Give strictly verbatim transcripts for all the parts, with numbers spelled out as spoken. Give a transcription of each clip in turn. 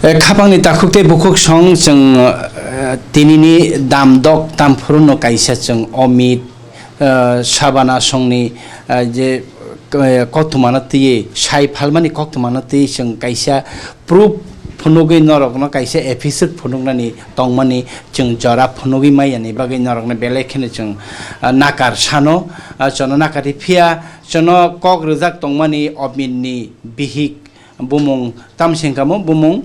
Eh, khapangni takhuk tei bukhuk song chwng, eh, tinini dam dok tam phuru no kaisa chwng Omit, eh, Sabana songni, eh, je, eh, koktwmano twiwi, sai phalmani koktwmano twiwi chwng kaisa proof phunugwi norokno kaisa episode phunuknani tongmani chwng jora phunugwi maiyani bagwi norokno belai kheno chwng, eh, nakar sano, eh, chono nakar di phiya chono kok rwjak tongmani Omitni bihik bumung tamsing kamo bumung,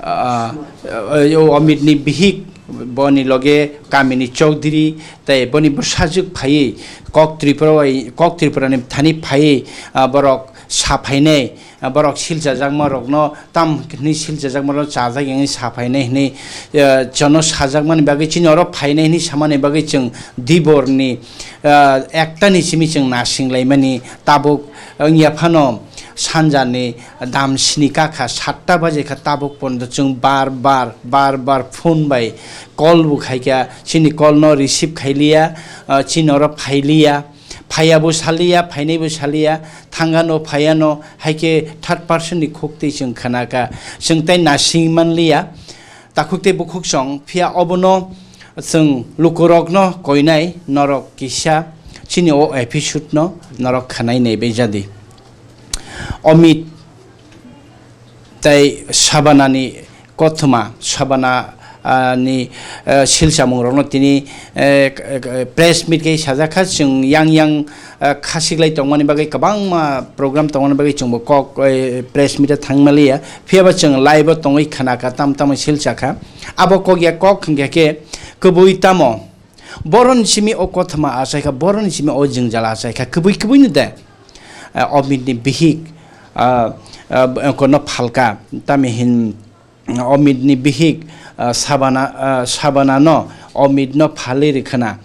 ah, ah, o Omitni bihik boni loge kamini chowdhury tei boni bwsajwk phaiwi kok Tripura bai, kok Tripurani thani phaiwi, ah, borok saphainai, ah, borok silchajakma rokno tam hwnwi silchajakma rok chajak wngwi saphainai hwnwi, ah, chono sajakmani bagwi chini oro phainai hwnwi samani bagwi chwng diborni, ah, ektani simi chwng nasing laimani tabuk wngya phano sanjani dam sini kakha satta baje kha tabuk pondo chwng bar bar, bar bar phone bai call bo khaikha, chini call no receive khailiya, ah, chini oro phailiya, phaiya bo saliya, phainai bo saliya, thangano phaiano, haikhe third person ni khuk twi chwng khanakha, chwng tai nasing manliya, takhuk tei bukhuk song, phiya obono chwng lukurokno koinai norok kisa chini o episode no norok khanai nai bai jadi. Omit tei Sabanani kothoma, Sabana, ah, ni, eh, silchamungrokno tini, eh, k-, k-, press meet khe sajak kha, chwng yang yang, eh, khasiklai tongmani bagwi kwbangma program tongmani bagwi chwngbo kok, eh, press meet o thangmaliya, phiyaba chwng live o tongwi khana kha, tam tamo silcha kha. Abo kok ya kok hwnkhe khe kwbui tamo? Boroni simi o kothoma achai kha, boroni simi o jwngjal achai kha, kwbui kwbui no de. Ah, Omitni bihik, ah, ah, kono phalka, tamo hin Omitni bihik, ah, Sabana, ah, Sabanano Omitno phalwi rwkhana.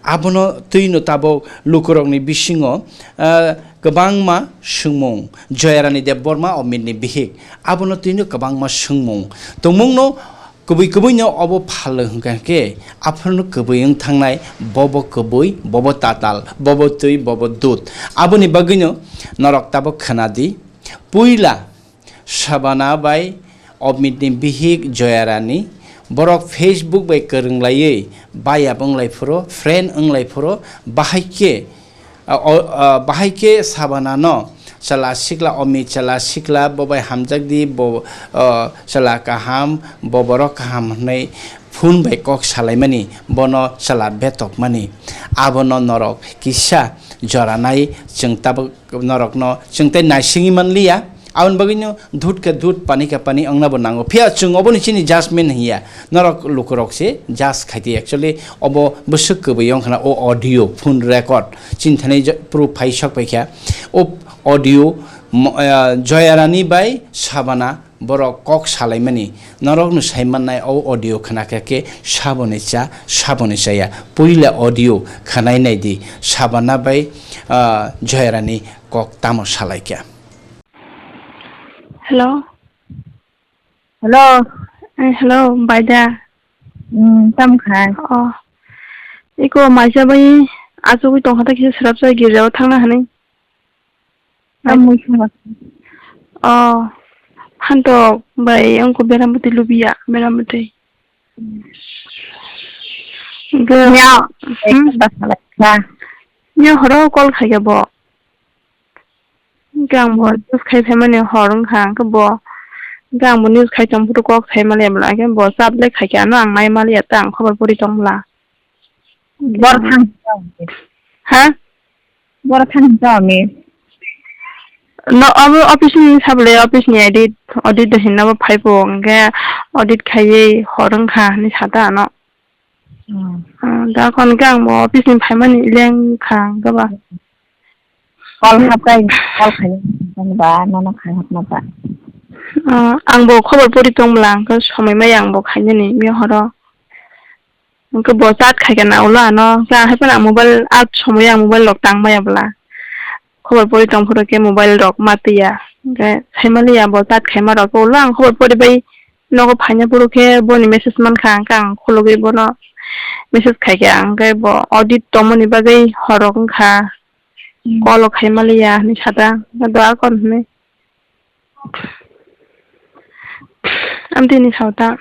Abono twino tabuk lukurokni bisingo, ah, kwbangma swngmung, Joyarani Debbarma Omitni bihik, abono twino kwbangma swngmung tongmungno. Kwbui kwbuino obo phalwi hwnkha khe, aphuru kwbui wng thangnai, bobo kwbui, bobo tatal, bobo twi, bobo dud. Aboni bagwino norok tabuk khwnadi, puila Sabana bai Omitni bihik Joyarani, borok Facebook bai kwrwnglaiwi bayap wnglai phuru, friend wnglai phuru, bahai khe, a, o, a, bahai khe Sabanano chwla sikla Omit chwla sikla bo bai hamjak di, bo, o, chwla kaham, bo borok kaham hwnwi phone bai kok salaimani, bono chwla betokmani. Abono norok kisa joranai chwng tabuk norokno chwng tei naisingwi manliya. Aboni bagwino dud khe dud, pani khe pani wngna bo nango. Phiya chwng oboni chini judgment hiya. Norok lukurok se judge khaidi. Actually, obo bwswk kwbui wngkhana o audio, phone record. Chini thani je-, proof phai sok paikha. O audio mo-, ah, Joyarani bai Sabana borok kok salaimani. Norokno sai mannai o audio khna khe khe saboni cha, saboni chaya. Puila audio khnai naidi. Sabana bai, ah, Joyarani kok tamo salaikha. Hello. Hello. Eh, hello, baida. Hmm, tam khai? Oh. Iko maisa bai achugwi tongkha ta kisa srapsa girjao thangna hwnwi. Tam mui suma. Oh. Phantok bai ongko Berambuti lubia, Berambuti. Nya, hmm? Ekta salai kha. Nya horo call khaikha bo. Hwnkhe ang bo news khai phaimani hor wngkha, hwnkhe bo, hwnkhe ang bo news khai tong phuru kok sai maliya bwla, hwnkhe bo chat le khaikhe ano ang nai maliya ta, ang khobor pori tong bwla. Bor thang. Ha? Bor thang to ami. No, abo office ni sabole, office ni edit, audit do hinna bo phai po, hwnkhe audit khaiwi hor wngkha hinwi sa ta ano. Hmm. Ah, da kon khe ang bo office ni phaimani leng kha, hwnkhe ba. Call hapkai, call khai ba, nono khai hapna ba. Ah, ang bo khobor pori tong bwla, ang khe somoi maya ang bo khainani, mi horo. Ang khe bo chat khai khe na ulo ano, khe ang hai phano ang mobile, ah, somoi ang mobile rok tang maya bwla. Khobor pori tong phuru khe mobile rok ma twiya. Hwnkhe sai maliya bo chat khaima rok khe ulo ang khobor pori bai nogo phaina phuru khe boni message mankha, hwnkhe ang khulugwi bono message khaikhe, hwnkhe bo audit tongmani bagwi horok wngkha. Hmm. Call o khai maliya hinwi sada, hwnkhe doa kon hinwi. Amtini sauta.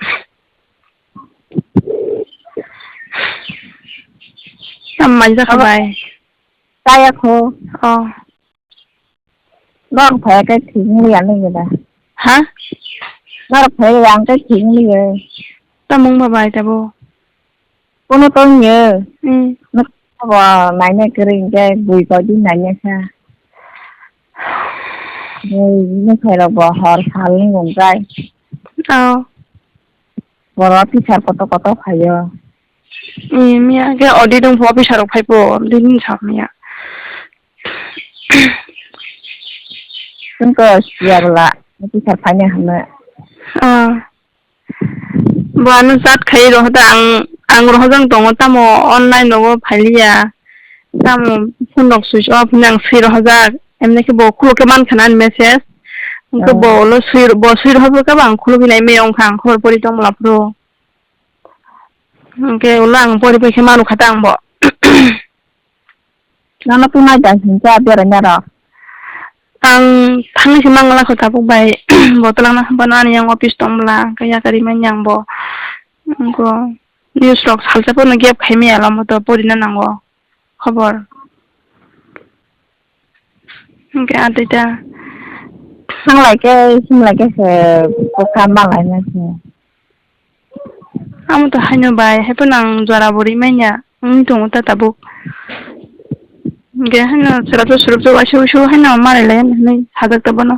Tam mai jakha Abo bai. Kaya kho. Oh. Norok phai khe thik wng ya nini da. Ha? Norok phai ya ang khe thik wng ya. Tamung ba bai tabo. Kono tong ya. Hmm. Bo naina kwrwi hwnkhe bui koi din naina kha. Bui bwsai rok bo hor sal ni wng kai. Oh. Boro officer koto koto phaio. Ee, miya khe audit wngkha officer rok phaibo, bini sak miya. Chwngkhe siya bwla officer phaina hwnwi. Ah. Bo ano chat khai rohorda ang, ang rohorjak tongo tamo online rogo phailiya. Tamo phone rok switch off hinwi ang swi rohorjak. Emni khe bo khuluk khe mankha na ani message. Hwnkhe bo ulo swi, bo swi rohorjak khe bo ang khulugwi nai maya wngkha ang khobor pori tongmwla phuru. Hwnkhe ulo ang pori pai khe manu kha ta ang bo. Nono twi nai da hinsa beraina rok. Ang thangwi se mangla kho tabuk bai bo twlangna hwnba ani yang office tong bwla hwnkhe yakari manya ang bo. Wngkhe news rok salsa phano gap khai maya lama to porina nango khobor. Hwnkhe adita. Thanglai khe himlai khe se bwkha malaina se. Amo to haino bai, haiphano ang jora bo rimanya wngwi tongo ta tabuk. Hwnkhe haino swrapsa swrapsa waisa waisa haino malai lai hinwi sajak ta bono.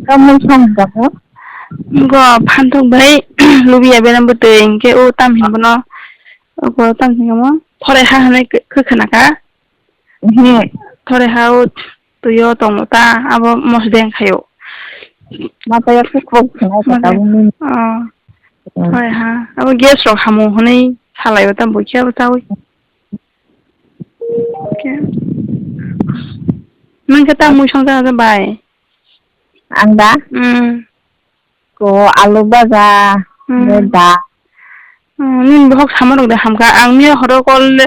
Tamni song jago? Go phantok bai lubiya beram bwtwi hwnkhe o tam hinwi bono. Go tam hinwi mo thorai ha hinwi khe khna kha. Ehe. Thorai ha o twi o tongo ta abo mosdeng khaio. Mata ya khe khok khna kha tabuk nini. Oh. Thorai ha abo gas rok hamu hinwi salai o tam bo khe abo chawi. Khe. Nwng khe ta mui song jaga bai? Ang da? Hmm. Ko alu baja, hmm, da. Hmm, nini bohok sama rok de hamkha. Ang miya horo call le,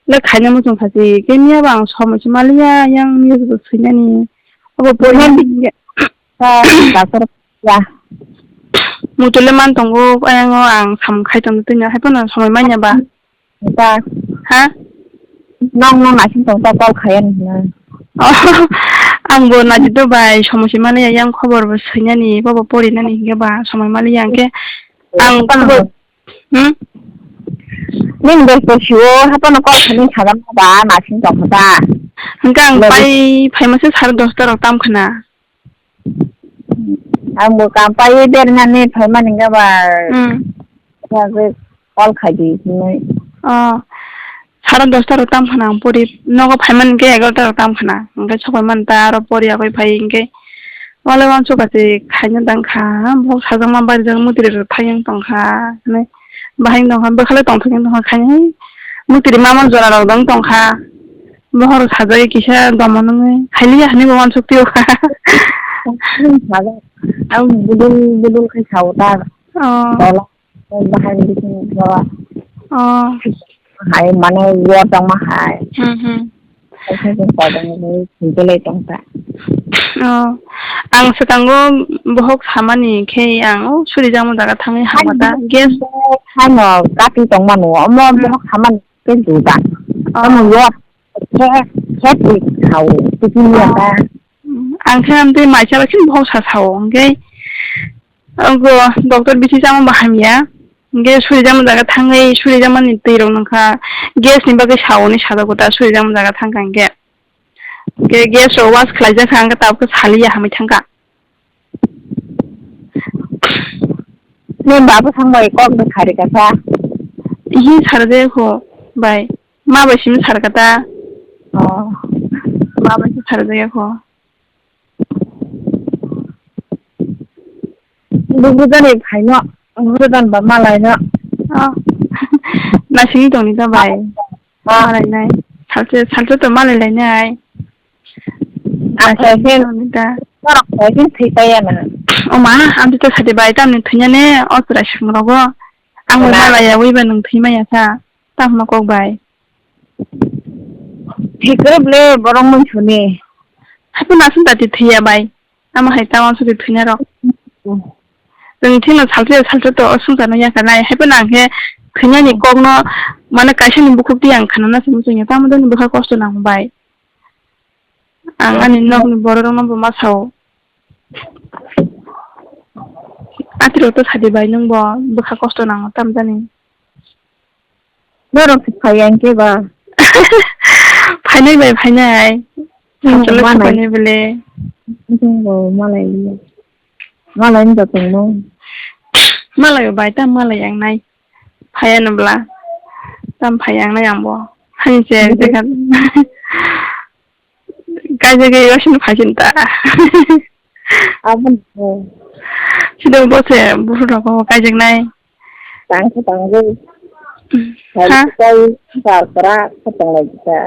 le khaina muchung khasi. Khe miya ba ang somoi se maliya, yang miya bo swinani. Obo pori. Doctor ya. Muchung le man tongo, ayango ang sam khai tong tini, hai pono somoi manya ba. Ta. Ha? Nong nong naising tong ta call khaya ni hwnwi. Oh, ang bo naising to bai, somoi se maliya, yang khobor bo swinani, bobo porinani hingke ba, somoi maliya hingke. Ang khobor, hmm? Nini bel to siwo, hapono call khani sajak ba, naising tong ta. Hingke ang pai, phai masa sare dosta rok tam khna. Ang bo kam pai bernani phaimani hingke ba. Hmm. Call khaidi hinwi. Oh, sare dosta rok tam khna ang pori. Nogo phaimani hingke egarota rok tam khna. Hingke sobai mani ta aro pori agoi phai hingke. Wale wansuk kasi khaina dang kha. Bo sajakma barijak mutri rok thayeng tong kha. Hinwi bahai tong kha. Bwkhale tong thok tong kha khaini. Mutri mama jora rok dang tong kha. Bohor sajagwi kisa domo nungwi haliya hinwi bo wansuk tio kha. Sajak. Ang budul budul khai sao ta. Oh. Tola. Bahai bising bawa. Oh. Hai mane wo tongma hai. Hmm, hmm. Hai khai jeng kodong ni singkelai tong ta. Oh. Ang sekango bohok samani khe ang o suri jang jaga thangwi hamata. Gas. Hai no kati tongma no. Omo, hmm, bohok samani. Tei juda. Oh. Tamo yo khe khe twi khao twi ni ta. Ang khe amtwi maisa bai khe bohok sa sao hwnkhe. Go doctor bisi chama bo hamya. Hwnkhe suri jama jaga thangwi suri jama ni twi rok nangkha. Gas ni bagwi sao ni sajak ta suri jama jaga thangkha hwnkhe. Hwnkhe gas rok wash khlai jak kha hwnkhe tabuk saliya hamwi thangkha. Nini baba thang bai kok da khari kasa. Ihi sarjaya kho bai. Ma bai simi sar kata. Oh. Ma bai simi sarjaya kho. Bubu jani phaino. Bubu jan ba malai no. Oh. Na simi tongni ta bai. Malainai. Salsa, salsa to malailainai. Aphai khe norok phai khe thwi paiya na. O ma, ang to sadi bai tamni thwinani o chwrai songmrogo. Ang bai malaiya wi ba nwng thwi maya sa. Tamo kok bai. Thwi kwrwp le borok mungsuni. Haiphano aswk dati thwiya bai. Tamo hai tamo aswk thwina rok. Chwng thwino salsa salsa to aswk jano yakha nai. Haiphano ang khe thwinani kokno mane kaisa ni bukhuk twi ang khana na simi chwngya. Tamo doni bwkha kosto nang bai. Ang ani nokni borok rokno bo ma sao. Atirok to sadi bai nwng bo bwkha kosto nango tamo jani. Norok se phai ang khe ba. Phainai bai phainai. Hmm, Salsa manai. Phainai bele. Nwng bo malai liya. Malai ni jatong no. Malai bai ta malai ang nai. Phaiya no bla. Tam phaiya ang nai ang bo. Hani se. Hmm. Dekha. Kaijagwi wasing phaisin ta. Abo no. Sida bo se buphuru rok bo kaijaknai. Tang khe tang jai. Ha? Kai sar kra khe tong lai ta.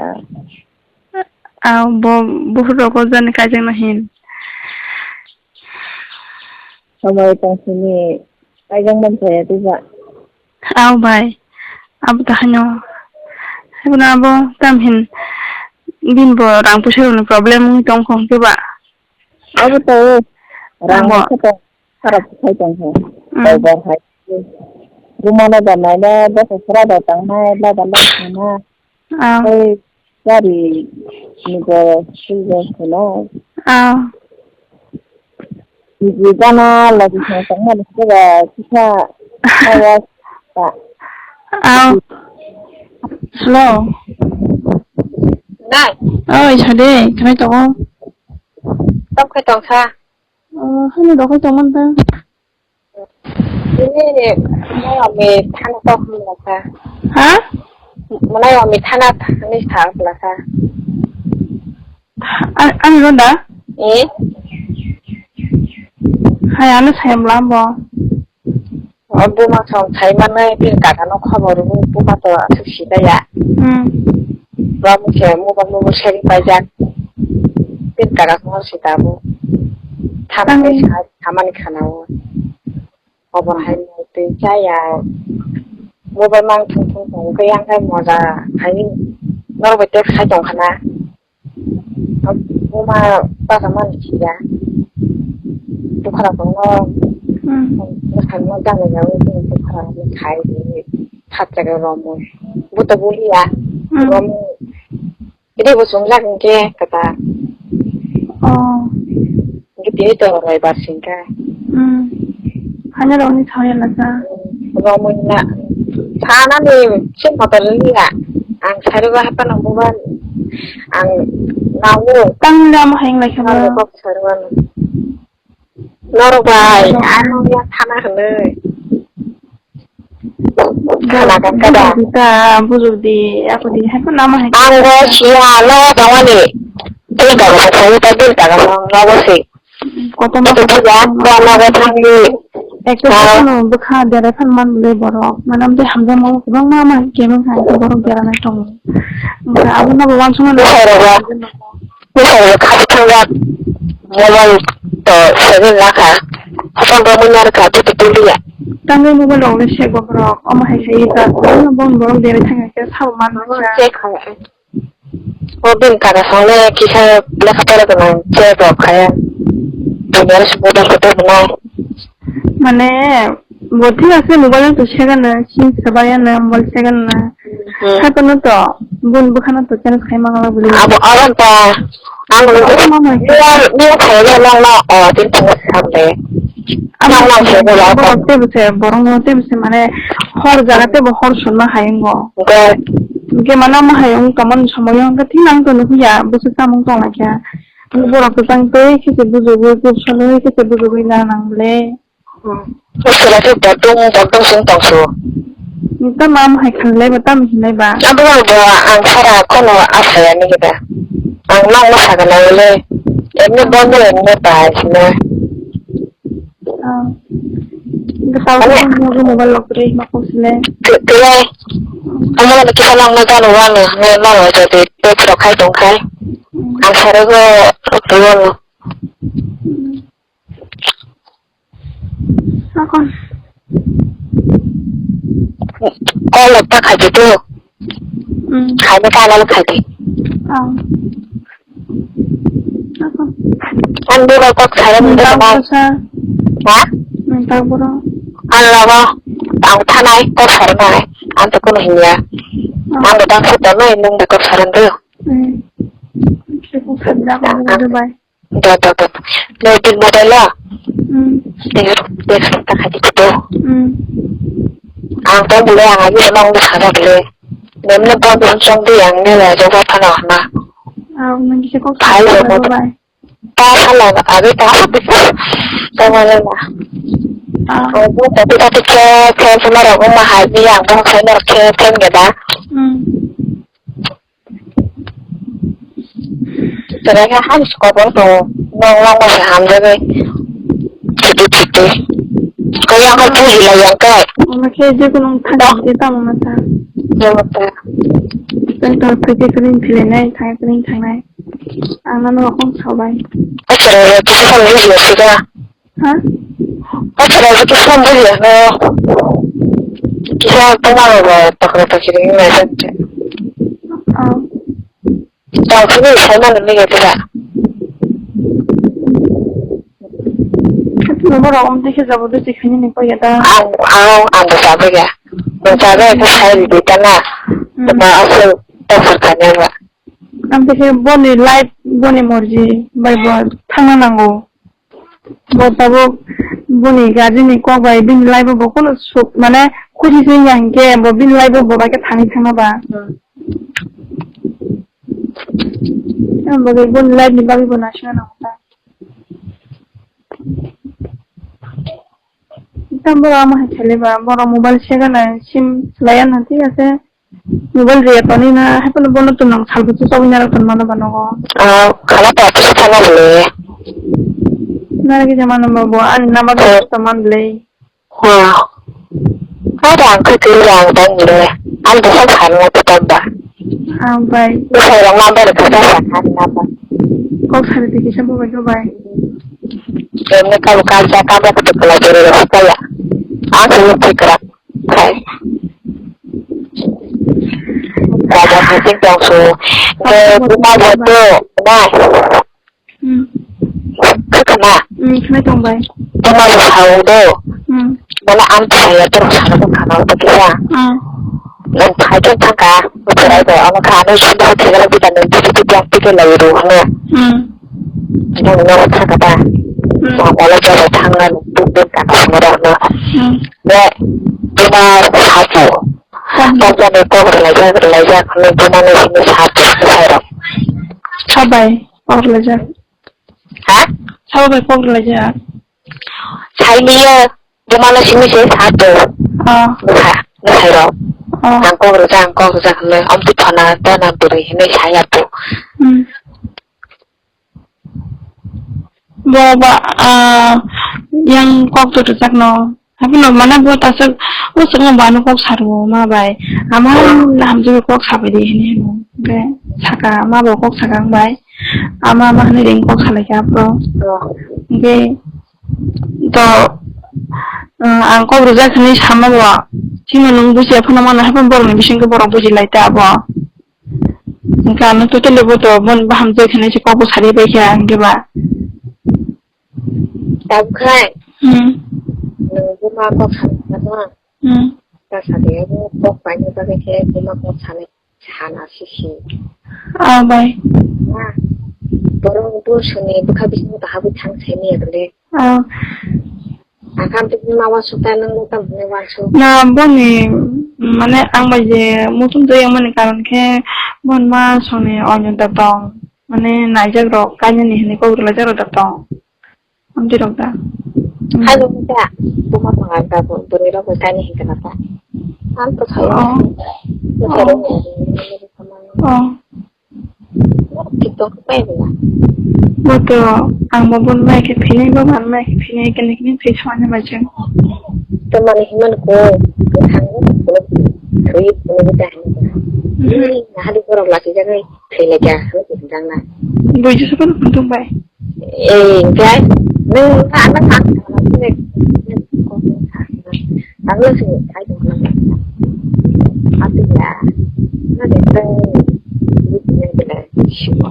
Ah, bo buphuru rok bo jani kaijakna hin. Samai tong sini kaijak man thaya tei ba. Aw bai, abo tahaino. Haiphano abo tam hin bini bo rang puisa rokni problem wngwi tong kho hwnkhe ba. Abo to rang abo. Khe to kharap khai tong kho. Mm. Kaibar hai. Rumano da naina bwsai sra da tangnai lada lai khana. Ah. Tei gari ni bo swijak kheno. Ah. Biji gana lagi khe tongmani khe ba kisa kaya ta. Ah. Hello. Nai. Oi, sade, khnai tongo. Tamo khe tongsa. Oh, hani rokoi tongmani ta. Ini mwnai ami thana tok hwnlaka. Ha? Mwnai ami thana thani sa hwnlaka. A-, ani ro da? Eh? Hai, ano sayam lambo. O buma song sai manai pin kaka no khobor rw buma to aswk sida ya. Hmm. Buma se mobile mobile seri paijak. Pin kaka khobor sida bo. Thana. Tang- sai sa, thamani khana o. Obo hai twi chaya. Mobile mang thung thung thung khe yang khai moja hai norok bai text khai tong khana. Buma baka man khiya. Bukhara tong no. Hmm. Bukhara no dana ya, bukhara ni khai ni. Khat jaga romo. Buta bulia. Hmm. Romo. Ini bo chungjak hwnkhe kwtal. Oh. Hwnkhe tini to raibar singkha. Hmm. Hanya rokni thangya lasa. Romwi na. Sanani sin hotel liya. Ang sariba hapa nang buban. Ang nangu. Tang lam hayang lai khaba. Ang kok sariba. Norok bai, ano ya thana hwnwi. Khana kha da. Bujok di ta, bujok di, ako di, hai ko nama hai. Ang bo siya, no, tawani. Tei daga sa thani ta bil daga sa, no, bo si. Koto ma. Ito buja, ko, no, bo thangni. Ekta. Ah. Kono bwkha dera phan man le borok. Manam de hamjak ma kwbangma ma kemeng hai borok dera nai tongo. Wngkha abo no bo wansukmano. Bwsai rok ba. Bwsai rok kha thang jak. Mobile to seven lakha. Phone bo munya rwkha, tei tei tei liya. Tangwi mobile rok le sek bo borok. Omo hai sai ta. Omo bong borok dera thang khe sabo man rwkha. Check kha. O bini kaka song le kisa lekha pora gwnang, check rok kha ya. Dunia rok se mobile kotor hwnai. Mane, bo thik ase mobile to segana, sim sebaya na, mobile segana. Hmm. Haiphano to, bun bwkhano to change khai mangala bwlwi. Abo, abo ta, ang nungkhe, mama, mama, mama, mama, mama, o, tin tong samde. Abo, nang, nang, se, borok tebo se, borok no tebo se, mane, hor jaga tebo hor sunma hayungo. Hwnkhe. Hwnkhe mane, omo hayung, tomon somoyo, hwnkhe, thik nang to nukya, bwswk chamung tong laikha. Borok kwchang twi khe se bujugwi, kub sonwi khe se bujugwi na nang le. Sura se bodong bodong sung tong su. Tamo am hai khan lai ba, tamo hinai ba. Abo bo ang sara kono asaya ni gida. Ang nang ma saga nang le. Emni bondo emni pa sina. Ah. Gata ko mo mo ba lok re ma ko sile. Kre. Amo na kisa lang na jano wano, ne ma wa jate te pro khai tong khai. Ang sara go to wano. Sakon. Call ekta khaidi to. Hmm. Khaina ta lal khaidi. Ah. Ang bebak kok sarai mwnwi Nang tongma. Bwsa. Ha? Nang tak boro. Ang logo. Ang thanai kok sarai mwnai. Ang to kunu hinya. Oh. Ang bo tak sa tongnai, nung da kok sarai mwnai. Hmm. Kisa kok sarai da kok Ang. Dubai. Do, do, do. Nai bil mobile lo. Hmm. Tengok, dia kata kata gitu. Hmm. Ang to boleh, ang aja emang udah sadar boleh. Nemne bang bang song dia yang ni lah, coba tanah mah. Ah, nang kisa kok Hai, sarai mwnai, bye. Ta hala agi ta hala bisa. Ta wala na. Ah. Abu tapi tapi ke ke semua orang rumah haji yang bang saya nak ke ke geda. Hmm. Tara ke ham sko bang to nong nong ma ham de. Chiti chiti. Ko yang ko tu hila yang ke. Mama ke je ko nong thang je ta mama ta. Ya mata. Kan to ke ke kering thile nai thai kering thang nai. Ang nono kok sabai. Achara ya kisa buji ya sida. Ha? Achara ya kisa buji ya no. Kisa tama ba pakra pakri na sante. Oh. Tang kuni sai mana ni ya tira. Nomor om dikhe jabo do chikhani ni ko ya da. Ang ang ang bo sabai ya. Bo sabai ko sai di tana. Hmm. Ba asal ta sarkar ne ba. Ang tei khe boni life, boni morji bai bo thangna nango. Bo tabuk boni guardian ni kok bai bini life o bo kunu suk, mane khusi se wngya hinkhe bo bini life o bo bai khe thangwi thangna ba. Hmm. Ang bagwi boni life ni bagwi bo naisingna nango ta. Tamo borok omo hai khaile ba, borok mobile segana sim swlaiya na, thik ase. Mobile riya tonwi na, haiphano bono tong nang salbwswk chobwi narwk tongmano ba nogo. Ah, khala to office thangna bwle. Nara kisa mano ba bo, ani number Hmm. Tongman bwle. Hmm. Ada ang khe kiri ang tang bwle. Ang bwswk kharna to tamba. Ah, bai. Bwswk rok number kha ta sa kha number. Kok sari twi kisa bo bai khe bai. Emne kabu kalsa kabo kutuk kala jere rok kaya. Ang khe thik krak. Hai. Raja Hasing Tongsu. Ke buma bodo, buma. Hmm. Khakana. Hmm, khna tong bai. Buma bo sao do. Hmm. Mana am saya terus sana ko khana to kisa. Hmm. Nang phai khe thangka, borai bai, omo kha, ano sunda thegala bida nang titi titi ang tike lai ru hano. Hmm. Nang no thangka ta. Hmm. Nang ola jaba thangna nang tuk den ka thangna rok no. Hmm. Ne, buma sapu. Hmm. Tang jani kok rwlaijak, rwlaijak, nang buma no sini sapu, sai rok. Sabai, kok rwlaijak. Ha? Sabai, kok rwlaijak. Saimiya, bumano simi se sato. Ah. Bwsa, bwsai rok. Ah. Ang kok rwjak, ang kok rwjak hinwi, amtwi phana ta na bwrwi hinwi saya to. Hmm. Bo ba, ah, yang kok to rwjak no. Haphano mana bo tasuk, bo sukno bano kok sarwo ma bai. Ama hamjwk kok sabai di hinwi hino. Be saka, ma bo kok saka ang bai. Ama ma hinwi ring kok salai kha bro. Oh. Hingke to, uh, ang kok rwjak hinwi sama bo, chini nwng bujiya phano mano, haphano borokni bisingtwi borok bujilai ta abo. Hingke ano totally bo to, bon baham jai hinwi se kok bo sari bai kha, hingke ba. Tabuk khai, hmm, nwng buma kok sana, hmm, ta sadi, kok paina bagwi khe buma kok sanai. Sana sisi. Ah, bai. Na, borok bo soni bwkha bisingo to habwi thang sai manya bwle. Ah. Akam twi ma wansuk ta nwng bo tamo hwnwi wansuk. Na, boni, mane, ang bai je muchung twi wngmani karon khe, boni ma songni onyo da tong. Mane, naijak rok, kainani hinwi kok rwlaijak rok da tong. Amtwi rok da. Hai bo da. Buma tonga da bo, bwrwi rok bo kainwi hinwi kana ta. Ang to sai. Oh. Bwsai rok. Oh. Tik tok pai bo da. Bo to ang bo bon mai khe phinai bo man mai khe phinai kene kene phai sani bai chang. To mani himan ko. Thang ko. Thwi ko da. Hmm. Hadi borok laki jagai. Thailaikha, hwnwi tongthangna. Buisu saphano phunthung bai. Eh, hwnkhe nwng ano ang thangna phunuk, ang no sini khai tongna. Atiya, no de tong, buisu nang belai simo.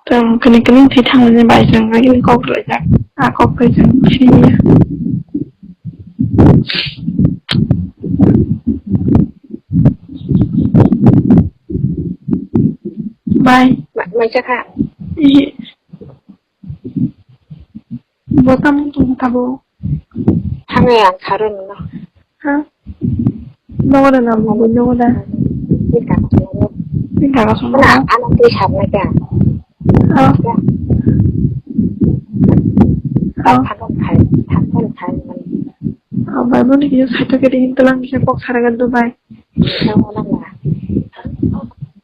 Tong Kini kini thai thangmani bai chwng nagini kok rwlaijak. A kok bai chwng siniya. Bai. Ma-, maisa kha. Ihi. Bo tamo tong tabo. Thangwi ang kharo nino. Ha? Nogo da namo bo nogo da. Ni kaka songno. Ni kaka songno. Ana, ana twi sabnai kha. Oh. Oh. Thangkon thai, thangkon thai mani. Oh, bai bo ni kisa saito kiri hintalang kisa kok saraga do bai. Nang nang na.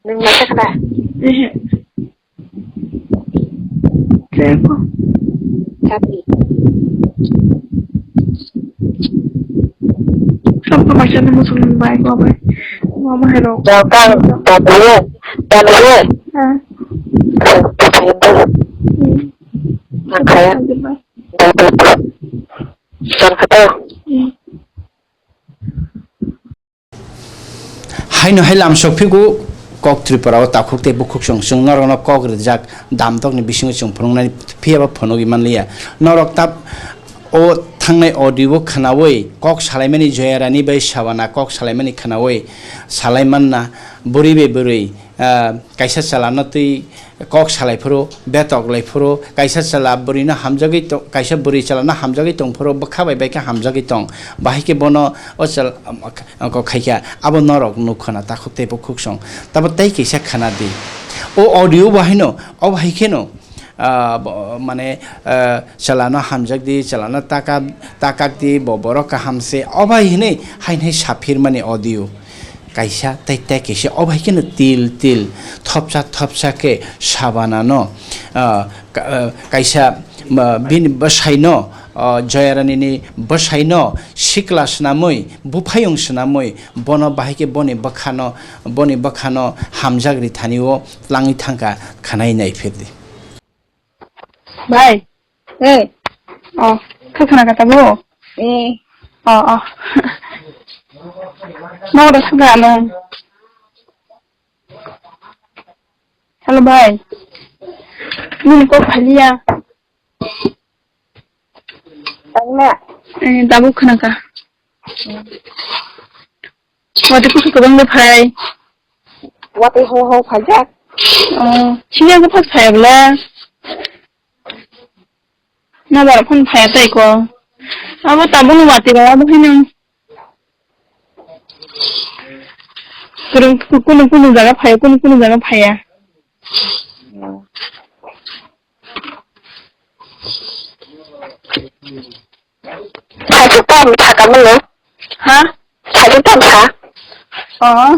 Nang na sakna. Eh. Kaya ko? Tapi. Sampai macam ni musuh ni bai ko bai. Mama hello. Jangan, tak boleh, tak boleh. Ah. Makanya, tak boleh. Jangan kata. Hmm. Haino hai lamsok phigo kok Tripura o takhuk tei bukhuk song chwng norokno kok rijak damtokni bisingo chwng phunuknani phiyaba phunugwi manliya. Norok tab o thangnai audio o khwnawi kok salaimani Joyarani bai Sabana kok salaimani khwnawi salai manna bwrwi bai bwrwi, ah, kaisa chalano twi kok salai phuru, betok lai phuru, kaisa chwla bwrwino hamjagwi tong, kaisa bwrwi chwlano hamjagwi tong phuru, bwkha bai bai khe hamjagwi tong. Bahai khe bono o chwla, um, kok khai kha, abo norok nuk khwna takhuk tei bukhuk song. Tabo tei kaisa khwna di. O audio bo haino, o bahai kheno, ah, bo, mane, ah, chwlano hamjak di, chwlano taka, takak di, bo borok kaham se, o bahai hinwi haino saphirmani audio. Kaisa tei tei kaisa, o bahai kheno til til, thopsa thopsa khe Sabanano, ah, ka-, ah, kaisa, ah, bini bwsaino, ah, Joyaranini bwsaino sikla swnamwi, buphayung swnamwi, bono bahai khe boni bwkhano, boni bwkhano hamjak rithani-o tlangwi thangkha, khwnai naiphirdi. Bai. Eh. Oh, kha khna kha tabo? Eh. Oh, oh. Nogo da saka ano. Hello, bai. Nini kok phaliya. Tangna. Eh, dabu khna kha. Wati kusu kwbang de phai. Wati ho ho phaijak. Oh, sini aku phas phai bla. Na bar phone phai tai ko. Abo tabuk no wati ba abo hino. Kurung kunu kunu jaga phai, kunu kunu jaga phai ya. Saisuk tam thaka mano. Ha? Saisuk tam sa. Oh.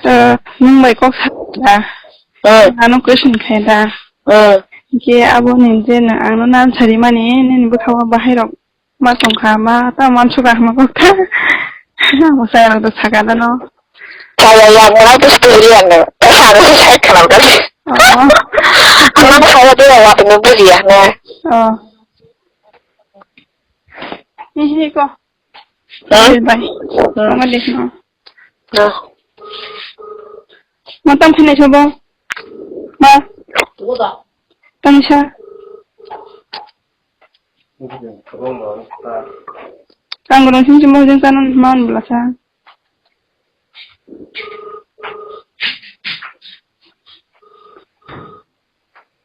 Eh, nung bai kok sa da. Hmm. Ano question khai da. Hmm. Ke abo ni je na ano nan sari mani, nini bwkha bahai rok ma tong kha, ma ta man suka ma kok ta. Amo sai rok to saka da no. Saya yang mulai terus dulu yang no. Terus harus saya kenal kan. Oh. Anak saya dia waktu nunggu dia, nah. Oh. Ni sini ko. Hah? Bye bye. Hmm. Mama deh, no. Nah. Ma tam khinai sabo. Ma. Tangsa. Ang rong sing sing mo jeng kanan man belasa.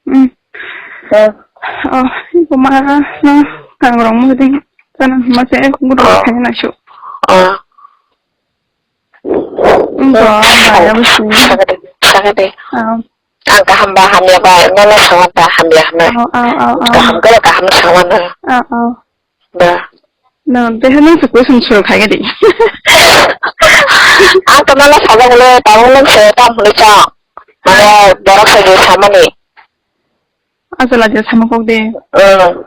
Hmm. Eh. Oh, ibu ma no kangrong mo ding kanan ma se gudu kanya na shu. Ah. Ibu ma ya bu sing. Sakade, sakade. Ah. Ang kaham ba hamya ba, nono sama ba hamya hamya. Oh, oh, oh, oh. Kaham kala kaham sama na. Oh, oh. Ba. No, beha nung se question suru khai gadi. Ang to mala sabang le, tabang nung se tam hulu cha. Mane borok sai je samani. Asala je sama kok de. Hmm.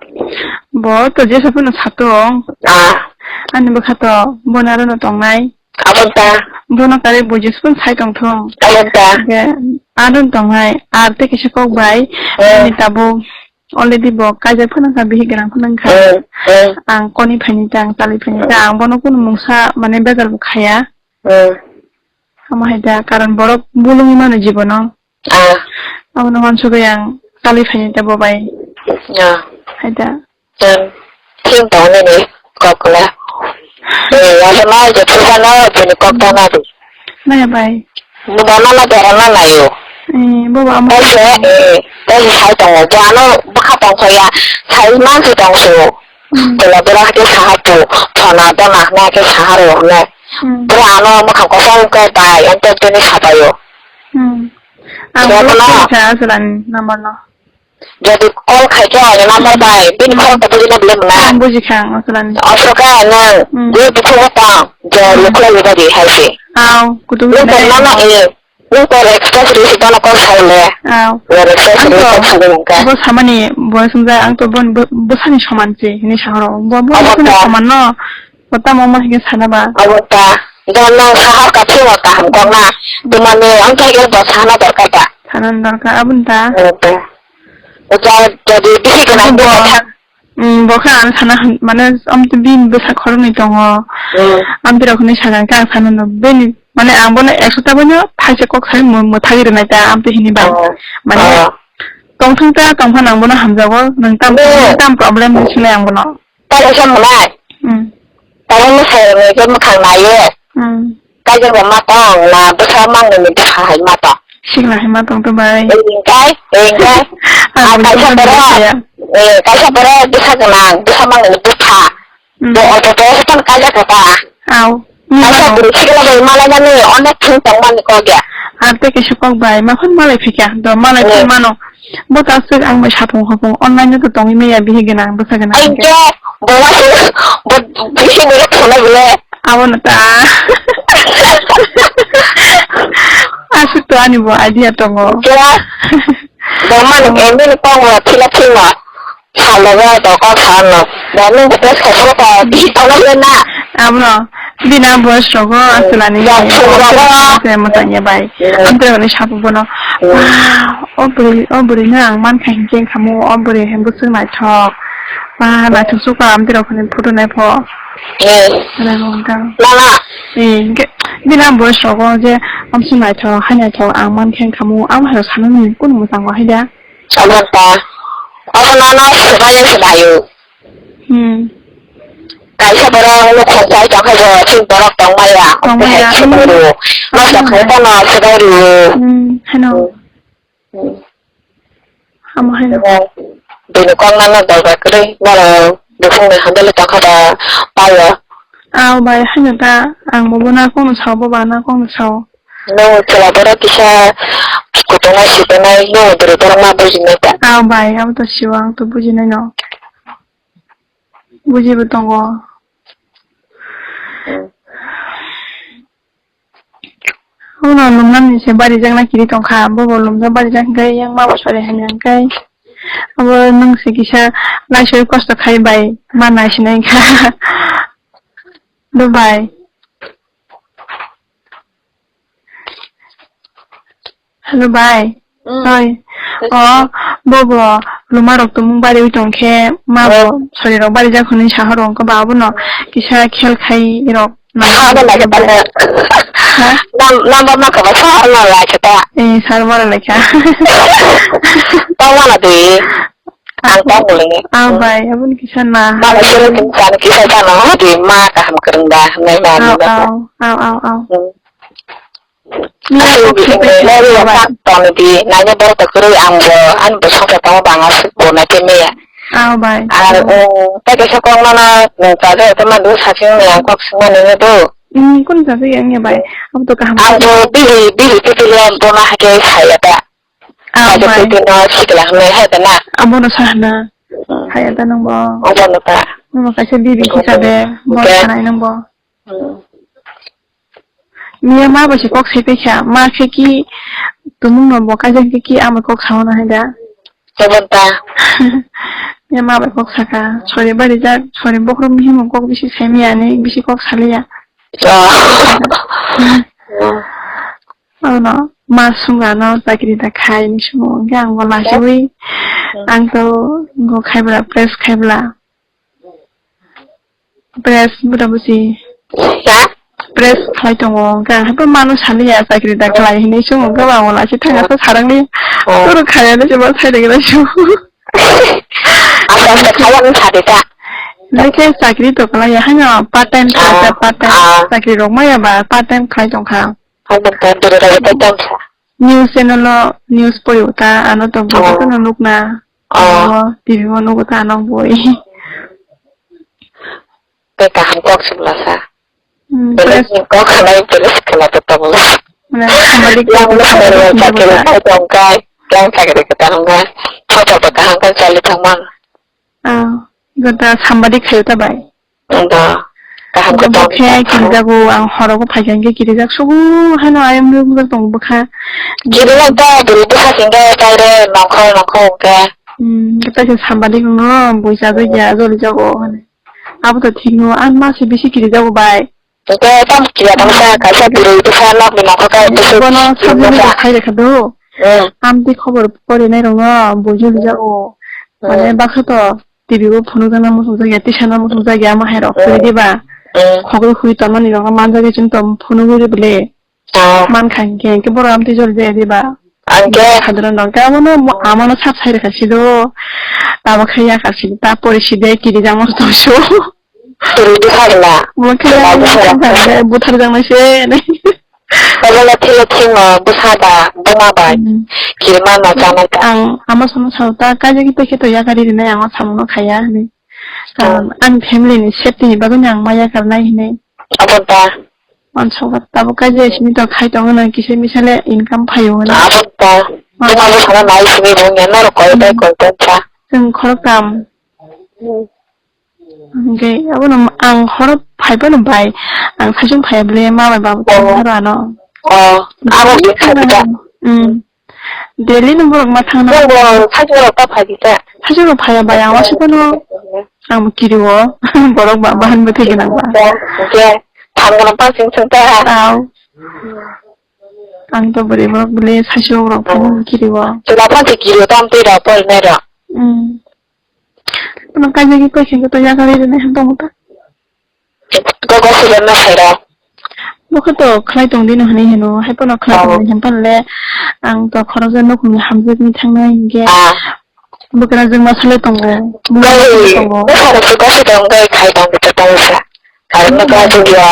Bo to je sapu no sato. Ah. Ani bwkha to bonaro no tongnai. Abon ta. Bono kare buji sukun sai tong thung. Abon ta. Ge, adon tongnai. Ar te kisa kok bai. Hmm. Ani tabuk. Already bo kaijak phano wngkha, bihik gwnang phano wngkha. Hmm, hmm. Ang koni phaini ta, ang chali phaini ta, ang bono kunu mungsa mane bejal bo khaya. Hmm. Omo hai da, karon borok bulungwi mano jibono. Ah. Abono wansugwi ang kali phaini tei bo bai. Ah. Hai da. Chwng, chwng tongnani kokla. Eh, asa ma je phusano bini kok tana di. Naya bai. Buba mano berana nayo. Eh, buba amo. Kaisa, eh, kaisa sai tongo. Bo ano bwkha tongkhoya. Sai mansi tongso. Hmm. Tola bera ke sahapu. Thona dona hna ke saharo hna. Hmm. Bera ano makha kosong ke bai, ento tini sapayo. Hmm. Ang bro sa asalan number no. Jadi call khai khe ang number bai, bini khorang ta bujina bile mwnai. Ang buji kha, ang aswlani. Aswk khe nwng, hmm, bini bukhuk tang, je, hmm, lukhlai badi hai se. Aw, kutung nwng hinai. Nwng tongmano, eh, nwng tong express rwi se bono call khai le. Aw. Nwng express rwi call khai le nwng khe. Bo samani, bo sumjak, ang to bon, bo, bo sani soman se, hinui sa horo. Bo, bo sani soman no. Bo tamo ma hinui sana ba. Abo ta. Bo nwng sahar ka phiyok kaham kok na. Tumani, ang khe bo sana dorkar ta. Sana dorkar, aboni ta. Abo ta. Bo ja, jadi bisi gwnang bo. Hmm, bo khe ang sana hwn, mane, amtwi bini bwsa khoroknwi tongo. Hmm. Amtwi rok hinwi sakha khe ang sana no bini, mane, ang bono ekso ta bono thaisa kok sai mo-, mwthagwi rwnai ta, amtwi hinwi ba. Oh. Mane, oh, tongthung ta, tongphano ang bono hamjago, nwng tam, hmm, nwng tam problem hinwi swngwi ang bono. Tamo sa mwnai? Hmm. Tamo mwsai rokni khe mwkhang naiyo. Hmm. Kaijak ba ma tong na bwsa mangnini bwsa hai ma tong. Sikla hai ma tong to bai. Engkai, engkai. Ah, kaisa borok, eh, kaisa borok bwsa gwnang, bwsa mangnini bwsa. Hmm. Bo auto driver phano kaijak kha ta. Aw. Kaisa bwrwi sikla bai malainani onek thung tongmani kok ya. Ar tei kaisa kok bai, ma phano malai phikya. Do malai phik mano. Bo ta swk ang bai sapung hopung online no to tongwi maya bihi gwnang bwsa gwnang. Ai ke, bo wa se, bo bihi ni rok sana bile. Abo no ta. Aswk to ani bo idea tongo. Ke, bo mano ke, mini kong wa thila thima. Salo ba to kok sa no. Bo nung ko test ko ko ko di to na na. Abo no. Bini ang boyes rogo aswlani ya, se mwtang ya bai. Hmm. Amtwi rokni sabu bono. Hmm. Wow, o bwrwi, o bwrwi no ang mankha hinkhe khamu, o bwrwi hai bwswk naithok. Ba naithok sukha amtwi rokni photo naipho. Hmm. Rego wngkha. Mama. Eh, hinkhe bini ang boyes rogo je amswk naithok, hai naithok ang mankhe khamu, ang hai sanani kunu mwtango hai da. Abo ta. Abo nono swbai se baio. Hmm. Kaisa borok nukhung chai tongkhe bo, chini borok tongmaya. Tongmaya. Tongmaya. Tongmaya. Noksa khungsa no swbai rwo. Hmm, heno. Hmm. Amo heno. Bini kok nano dorkar kwrwi, bono buphungni handle tongkha ba paio. Aw bai, heno ta, ang bo bono kok no sao, bo ba na kok no sao. Nwng chwla borok kisa kutung nai sitonai, nwng bwrwi borok ma bujinai ta. Ah, bai, abo to siwo, ang to bujinai no. Bujibo tongo. Hmm. Uno lumnani se barijakna kiri tongkha, bobo lumjak barijak hwnkhe yang ma bo sari hamya hwnkhe. Abo nwng se kisa laisoi kosto khai bai ma naisinai kha. Do bai. Hello, bai. Mm. Oi. Yes. O, bobo, luma rok tumung bari oi tong khe, ma bo, oh, sori rok bari jak hwnwi saha rok, wngkha ba abono kisa khel khai rok. Saha rok lai khe ta. Ha? Nam, nam ba ma kha ba saha rok lai khe ta. Eh, sar bara lai kha. Tong ma na twi. Ang tong bo le. Ah, bai, aboni kisa na. Ma na sero kin san kisa ta no, twi ma kaham kwrwng da, nai ma ni ba. Au, au, au, au. Hmm. Aswk bini nai rok tak tong di, naina borok ta kwrwi ang bo, ani bo songsa tongo bang aswk bo nai khe meya. Aw bai. Ar, um, tei kaisa kok nono, um, kaisa khe mandu saching ni ang kok swngmani no do. Um, kun saching yang ya bai. Abo to kaham. Ang bo bili, bili tei bili ang bo ma hai khe saya ta. Aw bai. Kaisa tei no sikla hwnwi hai ta na. Abo no sa hana. Hmm. Hai ta nang bo. Abo no ta. Mama kaisa bili kisa de, bo sanai nang bo. Hmm. Miya ma bai se kok sai paikha, ma khe ki tumung no bo kaijak khe ki ama kok sao na hai da. Tobon ta. Miya ma bai kok saka, sori bari jak, sori bokhorok bihimo kok bisi sai miya ni, bisi kok saliya. Ah. Ano ma sunga no chakri da khai ni sumo, hwnkhe ang bo lachiwi, hmm, ang to go khai bwla, press khai bwla. Press buda busi. Ha? press khlai tongo, hwnkhe ang haikhe mano saliya chakri da khlai hinwi chwng hwnkhe ba wala se thangsa sarangni Oh. Toro khaya de se ma sai de gra su. Asa asa khaya ni sadi ta. Nai khe chakri to khlai ya hano part time Ah, khlai ta, part time ah. Chakri rok maya ba part time khlai tong kha. Hano ta dere dere ta tong kha. News channel o news pori uta ano to Oh. Bobo no nukna. Oh. Ano T V o nugo ta ano boi. Tei kaham kok se bwlasa. Hmm, Belai bwlasa. Ni kok khanai belai se khwna to tongo. Mane sambadik Yang kok belai khanai belai kok chakri khanai kok. Kai tong kai. Yang chakri kwtal wngkha. Photo bo kaham khe chali thangma. Ah, gota sambadik khayo ta bai. Wngkha. Kaham khe Bo tong khe kha. Kirijago ang horogo phaikha hwnkhe kirijak sugu hano ayang nukjak tongo bwkha. Kirijak ta bwrwi bwsa singkhe taire nongkhor nongkhor hwnkhe. Hmm, gota khe sambadik wngno bui chajak ya joli jago hwnwi. Abo to thik no, ang ma se bisi kiri jago bai. Tei tamo kiriya tamo sa kaisa bwrwi bwsa nokni nokha kai bwsa Bono sabjani bwsa. Bo khai rekha do. Hmm. Amtwi khobor pori nai rokno bujuli jago. Mane Hmm. Baksa to T V o phunuk jana muchung jagya, tisa na muchung jagya, ama hai rok Hmm. Pori diba. Hmm. Khogwi hui tongmani rok manjagwi chwng tong phunuk uri bwle. Oh. Man kha hinkhe, hinkhe borok amtwi jol jaya diba? Hinkhe? Sadharon rok khe abono mo-, amano sap sai rwkha sido. Tabok khe yakar sidi, ta pori sidi, kiri jangma tong so. Pori di sagla. Bo khe Pori di sagla. Buthar jangma se. Obola thilo thingo, bwsa ba, buma bai. Hmm. Kirima no chanai ta. Ang ama sono sao ta, kaisa khe tei khe to yakari rinai, ang o samungo khaya hinwi. Karon Oh. Ani family ni safety ni bagwi no ang ma yakarnai hinwi. Abo ta. Mansa ba tabuk kaisa simi to khai tongo na kisa misa le income phaio hwnwi. Abo ta. Ma- Buma bo sana nai simi bo nge norok koi bai Hmm. Koi bai cha. Chwng khoroktham. Hmm. Hwnkhe abono ang khorok phai phano bai. Ang saichung phai bwle ma bai babu Oh. Thang haro ano. Oh. Abo Daily din khai ta. Hmm. Daily no borok ma thangna. Nang bo saichung rok ta phai di ta. Saichung rok phai ya bai ang wasi phano. Ang bo kiri o, borok ba, bahan bo thai gwnang ba. Hwnkhe, thang gwnang pang sing sing ta. Tao. Ang to bwrwi borok bwle saichung rok phano kiri o. Chwla phan se kiri o, tam twi rok, pol nai rok. Hmm. Ano kaisa khe koi khe to yakarwi rwnai han tongo ta. Gogo silen na phairo. Bo khe to khlai tong dino hinwi hino, hai phano khlai Oh. Tong dino hinphano le ang to khoroksa nukhungni hamjakni thangnai hinkhe Ah. Bwkrajwk ma sale tongo, buma Gai, tongo. Bwsarok se gosi tong gai khai tong khe tong sa. Karon no Bwsarok kla jugya.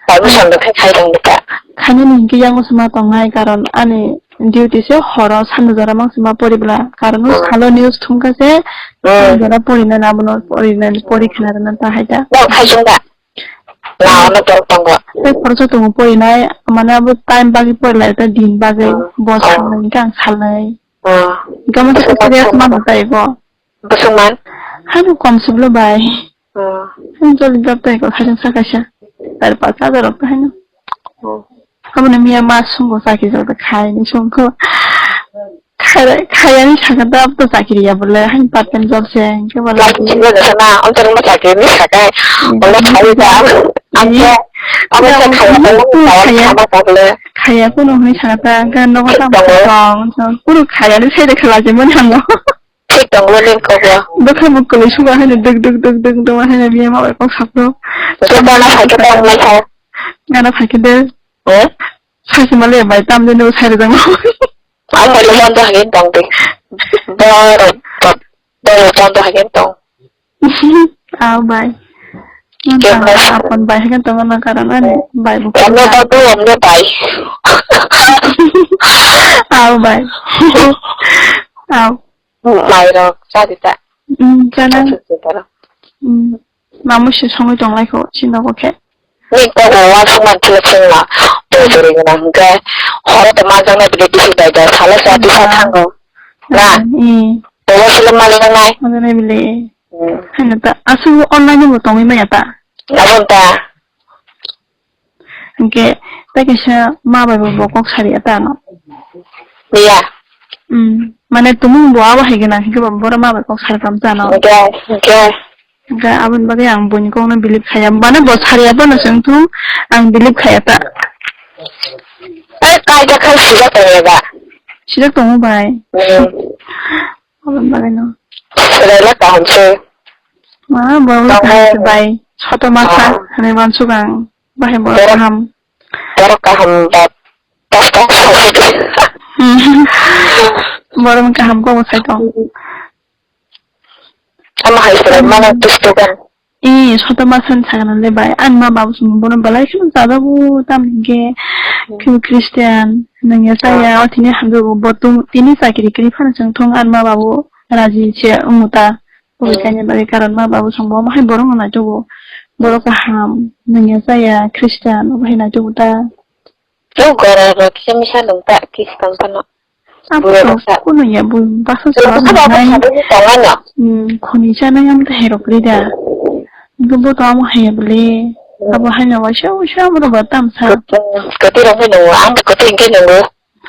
Permission rwkhe khai tong dita. Khainani hinkhe yango se ma tongnai, karon ani duty se horo sanda jora mang se ma pori bwla. Karon no Hmm. Salo news thumkha se Hmm. Sanda jora pori nani abono pori nani pori khna rwna ta hai ta. Bo khai sung da? Na, ano tong tongo. Tei khoroksa tongo pori nai, mane abo time bagwi pori lai ta din bagwi. Hmm. Bo Hmm. Salnai hinkhe ang salnai. Hmm. Hinkhe amo khe serious man rwkha ego. Bwswngman? Hano kom siblo bai. Hmm. Hano joli jab tai ko khaijang sa kaisa. Tar pacha da rok haino. Hmm. Abo ni miya ma sungo saki jor da khai ni sungko. Khai khai ani saka da to chakri ya bole hain part time job se ke bole. Last siblo da sana, on tar ma chakri ni saka. Hmm. Ola khai da. Ang ke, abo se khai da, khai da. Khaya kuno hwnwi sana ta, ang ke nogo ta. Tongo. Tong, tong. Kunu khaya ni sai de khala je mani hamo. Thik tongo nini kokbo. Bwkha bo kwlwi suga haino duk duk duk duk duk haino biya ma bai kok sakno. Bwkha gana phaikhe tong lai kha. Gana phaikhe de. Eh? Saisi male bai tam de no sai rwjak no. Ang bai le bondo hagin tong de. Boro, boro bondo hagin tong. Aw bai. Kebo. Apon bai hagin tong na karon ani bai bu. Omne babu, omne bai. Aw bai. Aw. Mairok chadi ta. Hmm, chana. Chadi ta. Hmm. Mamu se songwi tong lai kho, chini nogo khe. Ni kogo wa sung man thila chwngno. Bwrwi gwnang hwnkhe horo to ma jaknai bwlai bisi bai da salo sa tisa thango. Na? Hmm. Bobo sile mali nangnai. Ma jaknai bwlai. Hmm. Haino ta aswk online bo tongwi maya ta. Abo ta. Hwnkhe tei kaisa ma bai bo kok sari ya ta ano. Iya. Hmm. Mane tumung bo abo hai gwnang hwnkhe bo boro ma bai kok sari kam ta ano. Hwnkhe, hwnkhe. Hwnkhe aboni bagwi ang buini kokno believe khaiya. Mane bo sari ya phano chwng thung ang believe khaiya ta. Ai kaida khai sijak tongo ba. Sijak tongo bai. Hmm. Aboni bagwino. Swraila kaham se. Ma, borok kaham se bai. Soto masa, ah, hinwi mansuk ang. Bahai borok Borok kaham. Borok kaham ba. Borok kaham kok bo sai tong. Ama hai sura mana tustugan. Eh, soto ma san sagana le bai. An ma babu sung bono balai kheno jajago tam hingke. Hmm. Khebo Christian nangya chaya o tini hamjago bo tum tini chakiri kiri phano chwng thung an ma babu raji se umuta. Obo Hmm. kainwi bagwi karon ma babu sung bo ma hai borok no naitogo. Borok kaham nangya chaya Christian obo hai naitogo ta. Chwng gora rok kisa misa nung ta kis tong phano. Abo Bura rok sa. Kuno ya bo basa Bura sa basa ba nai. Basa basa tongo no. Hmm, khoni chana yang ta herok rida. Bo bo to amo hai bole. Hmm. Abo hai na waisa waisa abo ba tam sa. Kati rok hai nungo, ang kati hingke nungo.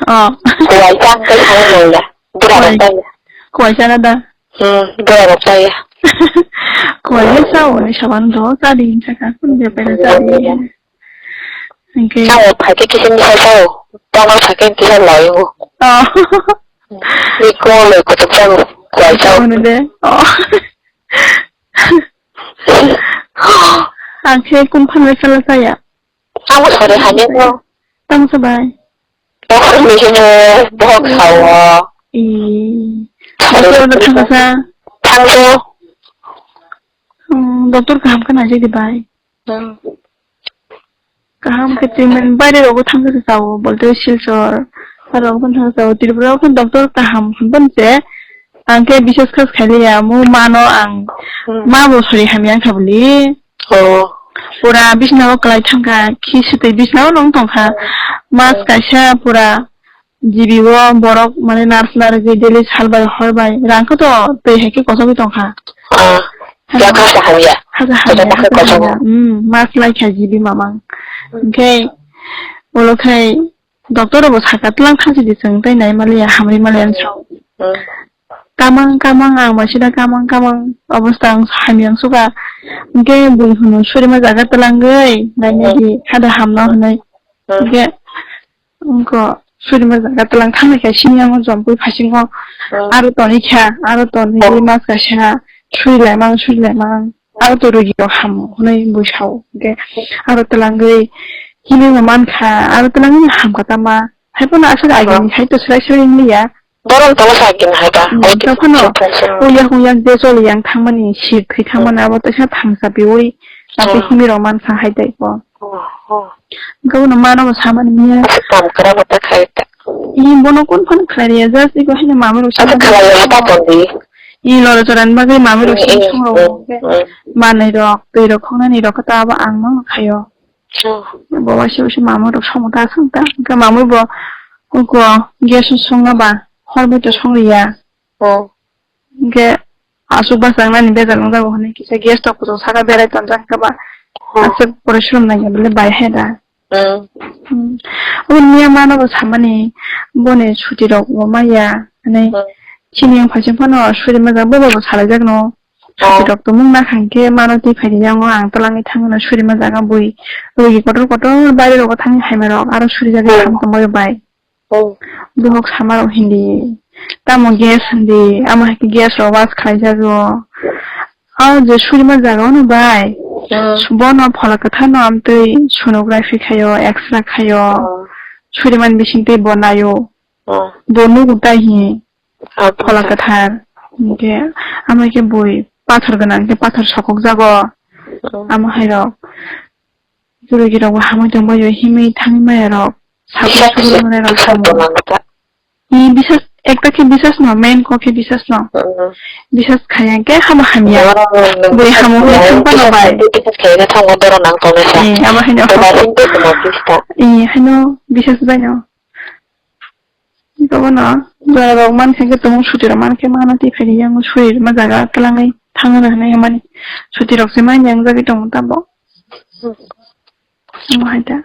Oh. Kuwai ta hingke hai nung da. Bura rok Kuwai. Ta ya. Kuwai chana da. Hmm, bura rok ta ya. Kuwai sa o ni saban do ta di hinsa ka kun be pera ta di. Hingke. Sao, phaikhe kisa misa sao. Tongma phaikhe kisa laio. Oh. Ni kolo kutuk sao, kuai sao. Sao de. Oh. Ang khe kum phan bai sala saya. Ang sore hanya ko. Tamo sa bai. Tamo sa bai. Bohok sao. Ih. Sao. Doctor udah thangsa. Thangsa. Hmm, doctor kaham kan aja di bai. Hmm. Kaham khe treatment baire rogo thangsa sao, bolte Silchar, aro okhon thangsa sao, Tripura okhon doctor kaham hwnban se, ang khe biswas khas khailiya, mo mano ang Hmm. ma bo sori hamya wngkha bwli. Oh. Pura bisna o kwlai thangkha, khi swtwi bisna o nong tongkha, mas Hmm. kaisa pura G B o borok mane nurse narwgwi daily sal bai hor bai rang khe to twi hai khe kochogwi tongkha. Ah, Hano. Yakha sa hamya. Haja Kochok hamya, khe haja kochok. Hamya. Hmm, mas lai kha G B mamang. Hwnkhe ulo khai doctor bo saka tlang thansi di chwng tei nai maliya hamri maliya Hmm. Wngsa. Hmm. Kamang kamang ang bai sida kamang kamang obostha ang hamya wngsuka. Hwnkhe bui hwnwi surima jaga twlangwi nainai Hmm. di hada hamno hwnwi. Hmm. Hwnkhe Wngkha, surima jaga twlang thangnaikha sini ang o jompui phasingo. Oh. Aro tonikha, aro tonwi Oh. mas kaisa suri laimang, suri laimang. Aro to rugi rok hamo hwnwi bui sao. Hwnkhe aro twlangwi himwi bo mankha, aro twlangwi hamkha tama. Haiphano aswk Oh. agini hai to swrai swrai wngliya. Borok tala sa gini hai ba. Hmm, Oki tokphano sukha sukha. Uyak uyak je choli yang thangmani, sir thwi thangmani, Hmm. abo teisa thangsa piui, abo Hmm. himwi rok mankha hai tei ko. Oh, oh. Hwnkhe bono mano bo samani miya. Asa kam kwrwngma ta khai ta. Ih, bono kun phano khlai rwya, just iko haino mamwi rok Asa sama khlai rwya ta tongdi. Ih, lora chorani bagwi mamwi rok Eh, sama eh, song rok eh, hwnkhe eh. Manwi rok, twi rok khongnani rok khe ta abo ang mano khaio. Oh. Bo waisa waisa mamwi rok somo ta aswk ta. Hwnkhe mamwi bo uko gas o songna ba hor bai to song rwya. Oh. Hwnkhe aswk bwsajak nani bejal wngjago hwnwi kisa gas tok kuchuk saka berai tonjak hwnkhe ba Hmm. aswk porishrom nangya bwle bai hai da. Hmm. Hmm. Aboni miya mano bo samani boni suti rok bo maya hwnwi Hmm. chini yang phaising phano suri majak bo bo salai jak no. Suti Oh. rok tongmung nakha hwnkhe mano twi phaidi yango ang twlangwi thangmano suri majak bui rugi kotor kotor baire rogo thangwi hai ma rok aro suri jagwi Hmm. ham tongbaio bai. Oh. Bohok sama rok hindi. Tamo gas hindi. Amo hai khe gas rok was khlai jago. Ah, je surima jaga ono bai. Hmm. Bono phola kwthar no amtwi sonography khaio, X-ray khaio. Oh. Suriman bising tei bo naio. Oh. Bo nugo tai hi. Ah, phola phola. Kwthar. Hingke amo khe bui pathor gwnang khe pathor sokok jago. Oh. Amo hai rok. Jurugirok bo hamwi tongbaio, himwi thangwi maya rok. Sabuk Bisas sugui se, manai rok bisas tamo. Bo nang ta. I bisas, ekta khe bisas no, main kok khe bisas no. Mm. Bisas khaya khe hama hamya. Borok no Bui bisas hamo hwnwi khaya, thang phano bisas bai. Khaya, bisas khaya khe thango borok nang tongnai sa. Eh, abo haino. Bo bai sing tei tongma bisas ta. Eh, haino bisas bai no. Bono jora rok mankha khe tongo, suti rok mankhe mano tei phaidi yango suri rwma jaga twlangwi thangna hinwi hwnmani suti rok se manya wngjagwi tongo tabok. Omo hai da.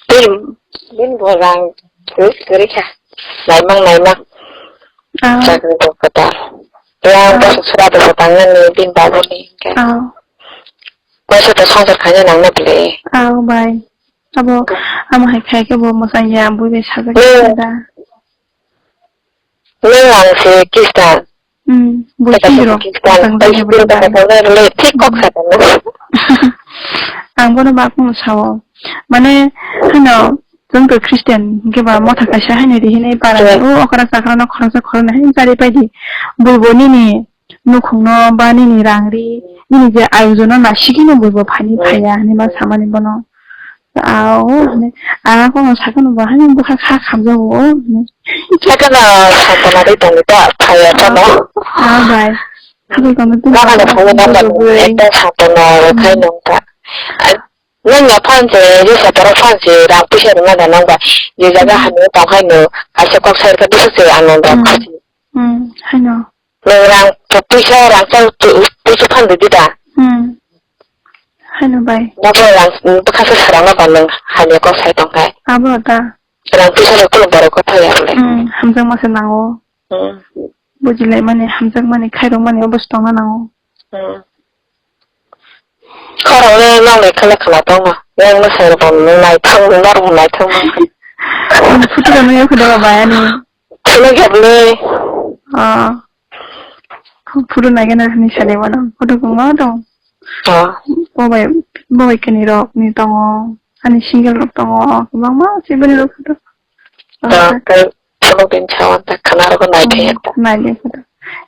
Bini, bini bo rang kwrwi kwrwi kha. Naimang naimang. Ah. Chakri rok kwtal. Yang ah. Bwswk sra bwswk tangnani bini babuni hwnkhe. Ah. Waisa ta songchar khaina nangna bwle. Ah, bai. Abo, amo hai khai khe bo mwchang ya, bui bai sajak ya da. Nwng ang se Khristan. Hmm, bo Tei kaisa chini rok Christian, tang tei jani Christian bo tong tong nai rwle thik kok sa tong. Ang bono bakmano sao. Mane, hano, chwng to Christian, hwnkhe ba motha kaisa haino ri hinwi para ni, o okra chakra no khoroksa khoroknwi haino chari paidi. Bo bo nini nukhung no ba nini rang ri, nini je ayojon no nasigwi no bo bo phani phaiya hinwi ma samani bono. Ao, hwnwi, ang kok no sakhe no bo haino bwkha kha khamjago, o, hwnwi. Sakhe no sakhe no tei tongwi ta phaiya phano. Ah, bai. Sakhe tongwi tei Nang ano phone number bwrwi. Ekta sakhe no khai nung ta. Nang ya phone se, je sa tara phone se, rang puisa rwna da nang ba. Je jaga Hmm. Hano tong hai no, kaisa kok sai khe bwswk se ano da Hmm. Khusi. Hmm, haino. Nwng rang, puisa rang chal tu, puisa phan rwdi da. Hmm. Haino bai. Nabo rang, bwkha se swrang no ba nwng hamya kok sai tong khai. Abo da. Rang puisa rok kulo borok kok thai ya le. Hmm, hamjakma se nango. Hmm. Bujilai mani, hamjakmani, khairok mani obo se tongna nango. Hmm. Khorang le nang le khala khala tongo. Yang no sai rok nai thang, nang rok nai thang. Photo rok nang yakho da bai ani. Phunuk ya bwle. Ah. Photo naigana hinwi sade mano. Photo kung ma dong. Ah. Bobai, bobai kani rok ni tongo. Ani single rok tongo. Kwbangma sibani rok photo. Ah, ah. Kai phunuk din chawan ta khana rok nai thai ta. Nai de photo.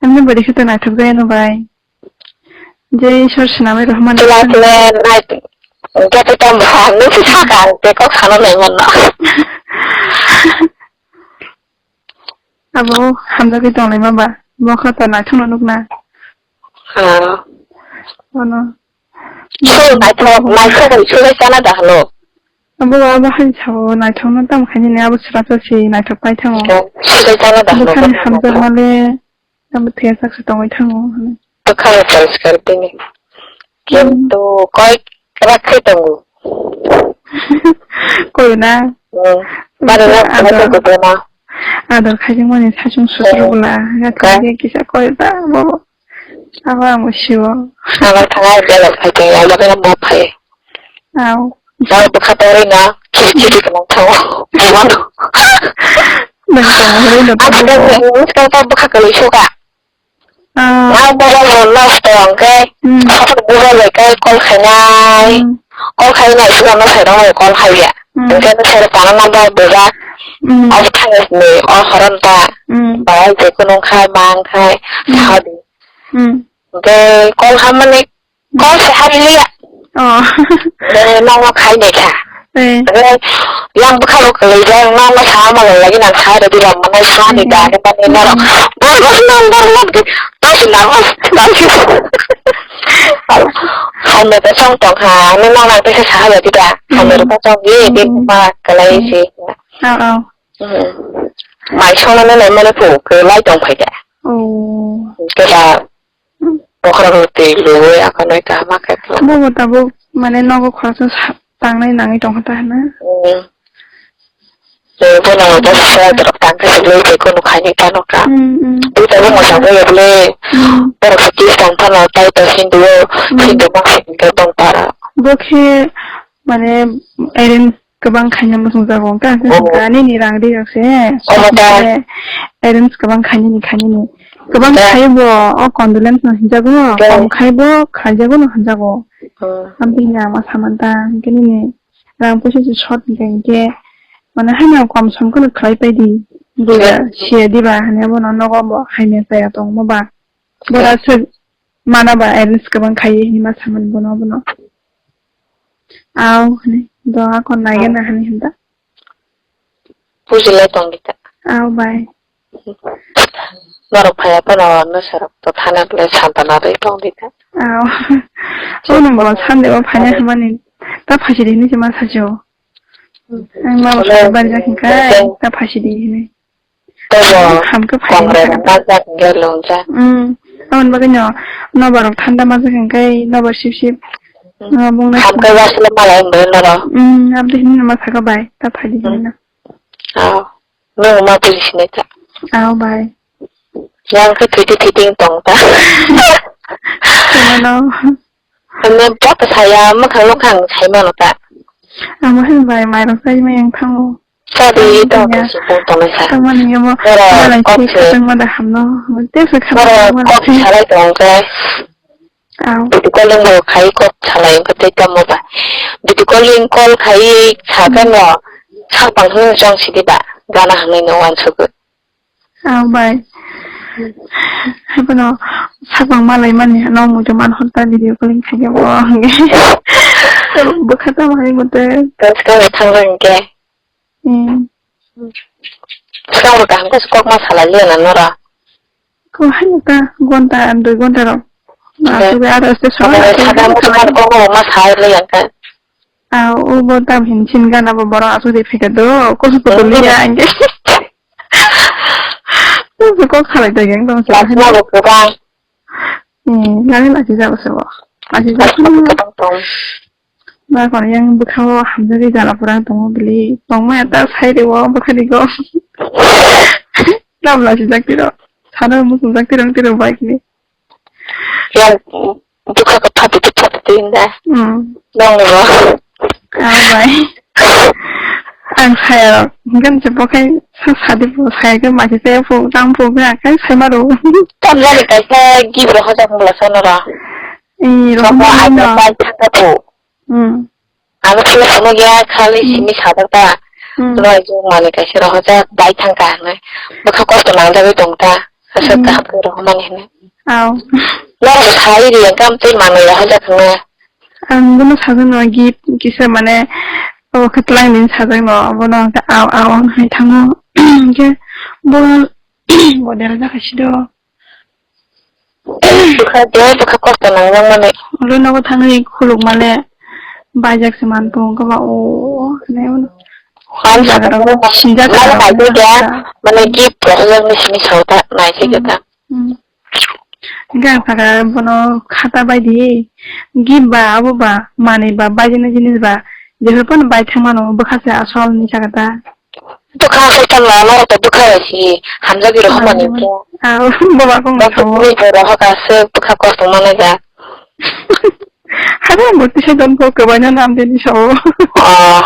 Emni bodi khe to naithok jaya no bai. Jai Ishwar swnamwi rohormani. Tila tila nai. Hwnkhe to tamo nung si saka ang tei kok sana nai mano. Abo hamjagwi tonglaima ba? Bo kha to naithokno nukna. Ah. Bono. So naithok, naithok bai sugai chana da hwno? Abo, abo hai sao naithokno tamo khainani abo srasa se naithok pai thango. Sugai chana da hwno? Bwkhani hamjakmale abo thwiya sak se tongwi thango. Bwkhano poriskar tini. Kintu koi kwrak khe tongo. Koi na? Hmm. Bari na ador, ador khaijak mani saichung sutruk bwla. Kisa koi ta bo. Abo ang bo siwo. Abo thangwi belok phai tong ya, abo khe bo phai. Aw. Abo bwkha torwi na, chiri chiri kwlwng thango. Abo no. Nang tong hwnwi no. Abo khe bwkha kwlwi suka. Ah. Nang mobile rok lost tong khe, hmm, mobile bai khe call khainai. Hmm. Call khainai, sima no sai rok call khaiya. Hmm. Hwnkhe no sai rok tana number bwjak. Hmm. Abo thangwi sini, o horon ta. Hmm. Bai je kunung khai, mang khai, hmm, sahadi. Hmm. Hwnkhe call khamani, call se haliya. Oh. Nang no khai de kha. Eh. Yang bwkha rok kwlwi jang, nang no sama lagi nang khai de dilam manai sani da de mani norok. Bor bor nang bor bor de. Tao si nang, tao si. Hai me ta song tong ha, nang nang te sa ha de da. Hai me ta song ye de ma kwlai si. Oh, oh. Mai song na nai mane phu kwlai tong phai de. Oh. Kela. Bokhorok rok twi luwi akanwi kaham khe phuru. Bobo tabuk mane nogo khoroksa sa-, tangnai nangwi tongkha ta hwnna. Hmm. Tei bono bo sra dorok tang khe se lwi tei kunu khaini phano ka. Hmm, hmm. Tei tabuk mosa bo ya bwle. Hmm. Borok se kiss tang phano tai to hindu o, hmm, hindu ma se hindu tong para. Bo khe mane arrange kwbang khaina muchungjago, hwnkhe, oh, hwnkhe nini rang rijak se, oh, hwnkhe, arrange kwbang khainani, khainani. Kwbang, hwnkhe, khai bo, o condolence no hinjago, hwnkhe, kom khai bo, khlaijago no hinjago. Oh. Amtwi hwnwi ang ma samanta, hwnkhe nini rang puisa se short hwnkhe, hwnkhe, mane haino kom som kheno khlai paidi, buya, hwnkhe, siya diba, hwnwi abono nogo bo haino chaya tongma ba. Bora se mana ba arrange kwbang khai hinwi ma samani bono, bono. Aw, hwnwi. Do akon nai gana hwnwi hwnda. Bujilai tong di ta. Aw, bai. Norok phaiya phano no sarok to thana le santana rwi tong di ta. Aw. O nang bo Sunday o phaina hwnmani. Ta phasi di hinwi se ma sajo. Ang ma bo bari jak hinkai. Ta phasi di hinwi. Tei bo hamkhe phai kongrai wngkha. Rok manjak hwnkhe lwngjak. Hmm. Aboni bagwino nobar rok thanda manjak hwnkhe nobar sip sip. Hmm. Ah, bung nai hamkhe sini. Wasle malai hwnwi norok. Hmm, aboni hinwi ma sakha bai, ta phai di hinwi. Hmm. Ah, nwng ma bui sinai ta. Ah, bai. Yang khe thwiti thwiti wng tong ta. Tongmano. Hwnwi bo saya mwkhang mwkhang sai mano ta. Amo hwn bai, mairok sai ma yang thango. Chadi tong ya. Tongmani amo. Ora malai kok se. Khatang ma da hamno. Te se khatang ma da. Kok salai tong khe. Aw. Video calling bo khai kok salai ko te tamo ba. Video calling call khai sa khe no. Sak pang hwn chong sidi ba. Gana hwnwi no wan suk. Aw bai. Haiphano sakbang malai mani no muitu man hota video calling khaikhe bo hwnkhe. Bwkha tamo hai mate. Bwkha thang hwnkhe. Hmm. Swkang bo kaham khe kok ma salai liya na nora. Ko hai ta gonta dui gonta rok. Aswk aro se song. Sakang bo kok ma salai liya kha. Ah, o bo tam hin chin gana bo borok aswk de phika do. Kosu kotor liya angke. Kosu kok salai ta yang tong sa. Lachima bo kwbang. Hmm, nani lachi jabo se bo. Lachi jabo. Lachima bo kwbang tong. Ba kono yang bwkha o hamjagwi jala pura tongo bili. Tongma ya ta sai de o bwkha ni go. Lam lachi jak tiro. Sana musu jak tiro tiro bai kini. Yang bwkha ko thati ko thati inda. Hmm. Nong ni bo. Ah, bai. Ang saya rok, gan se bo khai sa sadi bo saya ke ma se saya phu, tang phu, ga khai sai ma ro. Tam jani kaisa gibro hojak mula sono ro. Eh, ro. Sopo ma ai no. Pai thaka phu. Hmm. Ano phone phone gya khali simi sadak ta. Hmm. Roi jong mani kaisa rohojak bai thang ka hwnwi. Bwkha kosto nang jagwi tong ta. Aswk kaham khe rohormani hwnwi. Aw. Norok sai ri ang kam tei manwi rohojak hwnwi. Ang bono sajak no gift kisa mane obo khe twlang din sajak no abono hwnkhe aw aw ang hai thango. Hwnkhe bo bo dera jakha sido. Bwkha de, bwkha kosto nangjak mani. Oro nogo thangwi khuluk male baijak se man tongo ba o hwnwi. Ang jaga saka rok sinjak mane kha bai de rok ya, saka. Mane gift rok jak ni simi sao ta nai se khe ta. Hmm. Hwnkhe ang saka bono khata bai di gift ba abo ba manwi ba baijak ni jinis ba jephru phano bai thang mano bwkha se asol ni saka ta. Bwkha haitam lama rok bwkha bai si hamjagwi rok hamani khe. Ah, baba kong bwkha thabo. Bwkha kok tong mano ja. Habo mo tisa don ko kwbaino nam deni sao. Ah.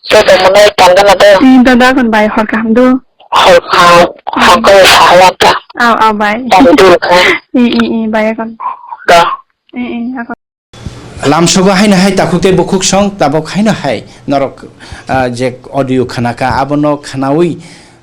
Joto mwnai tangana do. Dada kon bai hor kaham do. Hor kaham, hor kaham sahala ta. Ah, ah, bai. Tang dul kha. I, i, i, bai kon. Do. I, i, akon. Lamsogo haino hai takhuk tei bukhuk song tabok haino hai norok, ah, je audio khanaka abono khanaui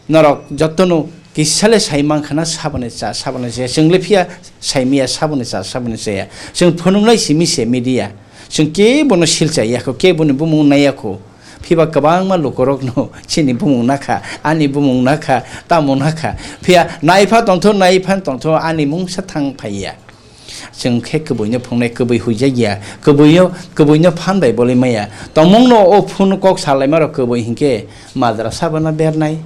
norok jotono kisale sai mankhana saboni cha saboni cha chwngle phiya saimiya saboni cha saboni chaya chwng phunuknai simi se media chwng kebono silcha yakho keboni bumung nayakho phiba kwbangma lukorokno chini bumung nakha ani bumung nakha tamo nakha phiya naipha tongtho naiphan tongtho ani mungsa thang phaiya. Chwng khe kwbwino phungnai, kwbwi huijak ya, kwbwino, kwbwino phan bai bolwi maya. Tongmungno o phone kok salaima rok kwbwi hinkhe majra sabana bernai.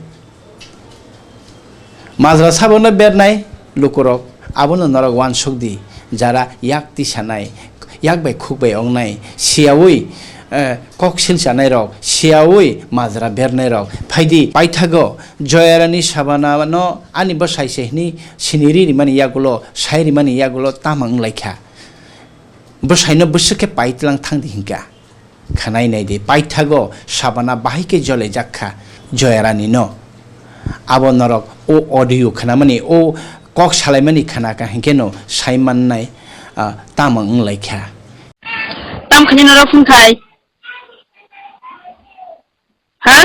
Majra sabana bernai lukurok abono norok uansuk di, jara yak tisanai, yak bai khuk bai ongnai, siyaui, eh, kok silchanai rok, siyaui majra bernai rok. Phaidi paithago Joyarani Sabana no ani bwsai se hwnwi siniri rimani yagulo, sai rimani yagulo tama wng lai kha. Bwsaino bwswk khe pai tlang thang di hwn kha. Khwnai nai di, paithago Sabana bahai khe jole jak kha Joyarani no. Abo norok o audio khwnamani, o kok salaimani khwna kha hinkhe no sai mannai, ah, tama wng lai kha. Tam khani norok phone khai. Ha?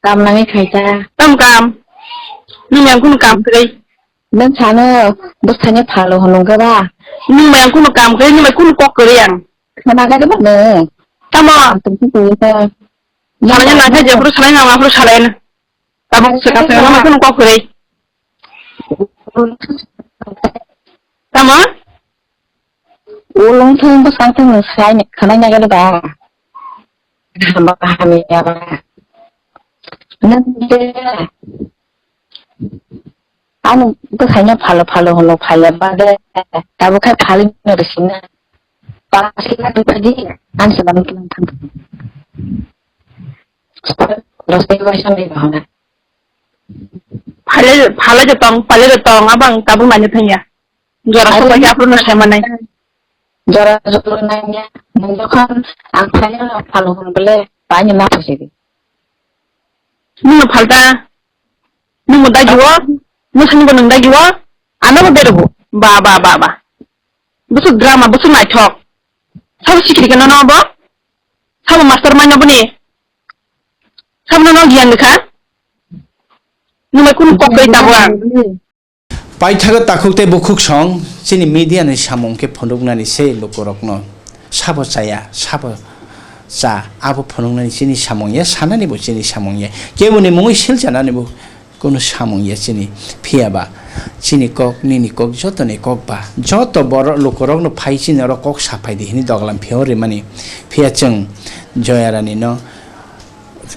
Kam nangwi khaita. Tam kam? Nwng yang kunu kam kwrwi? Nwng sano bwsani phalo hwnwi khe ba? Nwng yang kunu kam kwrwi, nwng kunu kok kwrwi ang? Khana gari ba nwng? Tamo? Ang tongsi tongwi khe. Salai na khe jephuru salai na, aphuru salai na. Tabuk swkang swkang nwng kunu kok kwrwi? Tamo? Ulung thung bwsang thung nwng sai khana gari ba? Hamba hamya ba. Nwng de. Ano bwsaino phalo phalo hwnwi phaiya ba de. Tabuk khai phali no rwsina. Pasi na tu tadi. An salam tulang thang. Los de bai samai ba hona. Phale, phale de tong, phale de tong, abang tabuk nanya thangya. Jora sobai aphuru no sai manai. Jora jora nangya, nwng jokhon ang phaina phalo hwn bole, paini ma phaisidi. Nwng no phalta, nwng no dagi o, mwsani bo nwng dagi o, ano bo berbo. Ba, ba, ba, ba. Busu drama, busu naithok. Sabo sikiri khe nono bo? Sabo master mind no boni? Sabo nono giyan rikha? Nwng bai kunu kok kai tabwa. Paithago takhuk tei bukhuk song chini media ni samung khe phunuknani se lukurokno sabo chaya, sabo cha, abo phunuknani chini samung ya, sanani bo chini samung ya, keboni mungwi silchanani bo kunu samung ya chini. Phiya ba chini kok, nini kok, jotoni kok ba, joto borok lukurokno phai chini oro kok saphai di hini doglam phiyao rimani. Phiya chwng Joya Rani no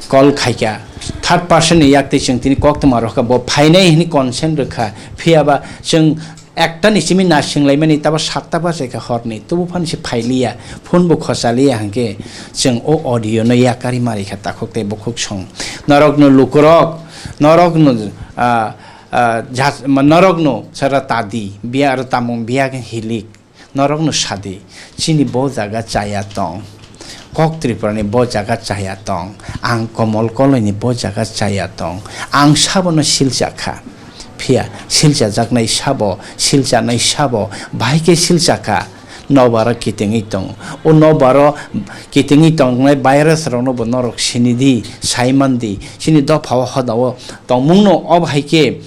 call khaikha, third person ni yak twi chwng tini koktwma rwkha, bo phainai hwnwi consent rwkha. Phiya ba chwng ekta ni simi naising laimani, tabo satta bajaikha horni, tubu phano se phailiya, phone bo khosaliya, hwnkhe chwng o audio no yakari marikha takhuk tei bukhuk song. Norokno lukurok, norokno, ah, ah, jas-, ma-, norokno sara tadi, biya aro tamung biya hilik. Norokno sadi, chini bo jaga chaya tong. Kok Tripura ni bo jaga chaya tong. Ang Komol Koloi ni bo jaga chaya tong. Ang sabono silcha kha. Phiya silchajaknai sabo, silchanai sabo, bahai khe silcha kha. Nobaro kitingwi tong. O nobaro kitingwi tongnai virus rokno bo norok sini di, sai man di. Chini dopha o hoda o tongmung no o bahai khe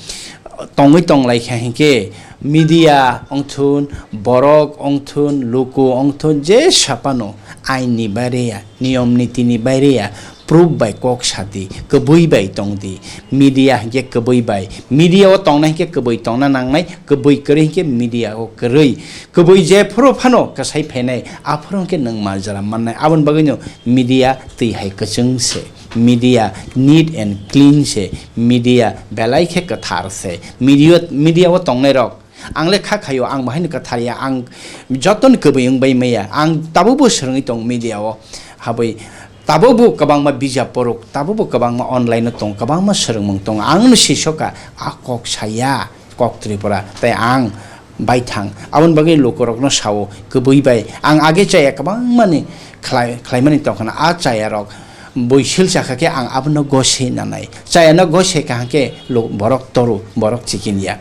tongwi tong lai kha hinkhe media ongthun, borok ongthun, luku ongthun, je sapano ain ni baire ya, niyom niti ni baire ya, proof bai kok sadi, kwbwi bai tongdi. Media hinkhe kwbwi bai, media o tongnai hinkhe kwbwi tongna nangnai, kwbwi kwrwi hinkhe media o kwrwi. Kwbwi jephuru phano kwsai phainai, aphuru hinkhe nwng majra mannai. Aboni bagwino media twi hai kwchwng se. Media neat and clean se, media belai khe kwthar se. Media, media o tongnai rok, ang le kha khaio, ang bahai no kwthar ya, ang joto ni kwbwi wng bai maya, ang tabuk bo swrwngwi tong media o, habwi tabuk bo kwbangma bijap porok, tabuk bo kwbangma online o tong, kwbangma swrwngmung tong, ang no sisoka a kok saya. Kok Tripura tei ang baithang. Aboni bagwi lukurokno sao, kwbwi bai ang age chaya kwbangmani khlai-, khlaimani tongkhana, a chayarok bui silcha kha khe ang abono gose nanai. Chayano gose kaham khe lu-, borok toru, borok chikin ya.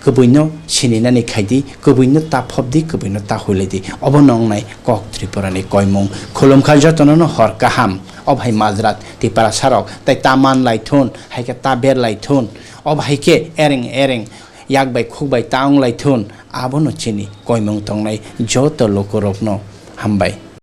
Kwbwino sininani khaidi, kwbwino ta phobdi, kwbwino ta huiledi. Obo nongnai Kok Tripurani koimung. Khulumkha jotonono hor kaham. O bhai majrat, Tiprasarok, tei ta man lai thun, hai khe ta ber lai thun. O bhai khe ereng ereng yak bai khuk bai ta wng lai thun, abono chini koimung tongnai joto lukurokno hambai.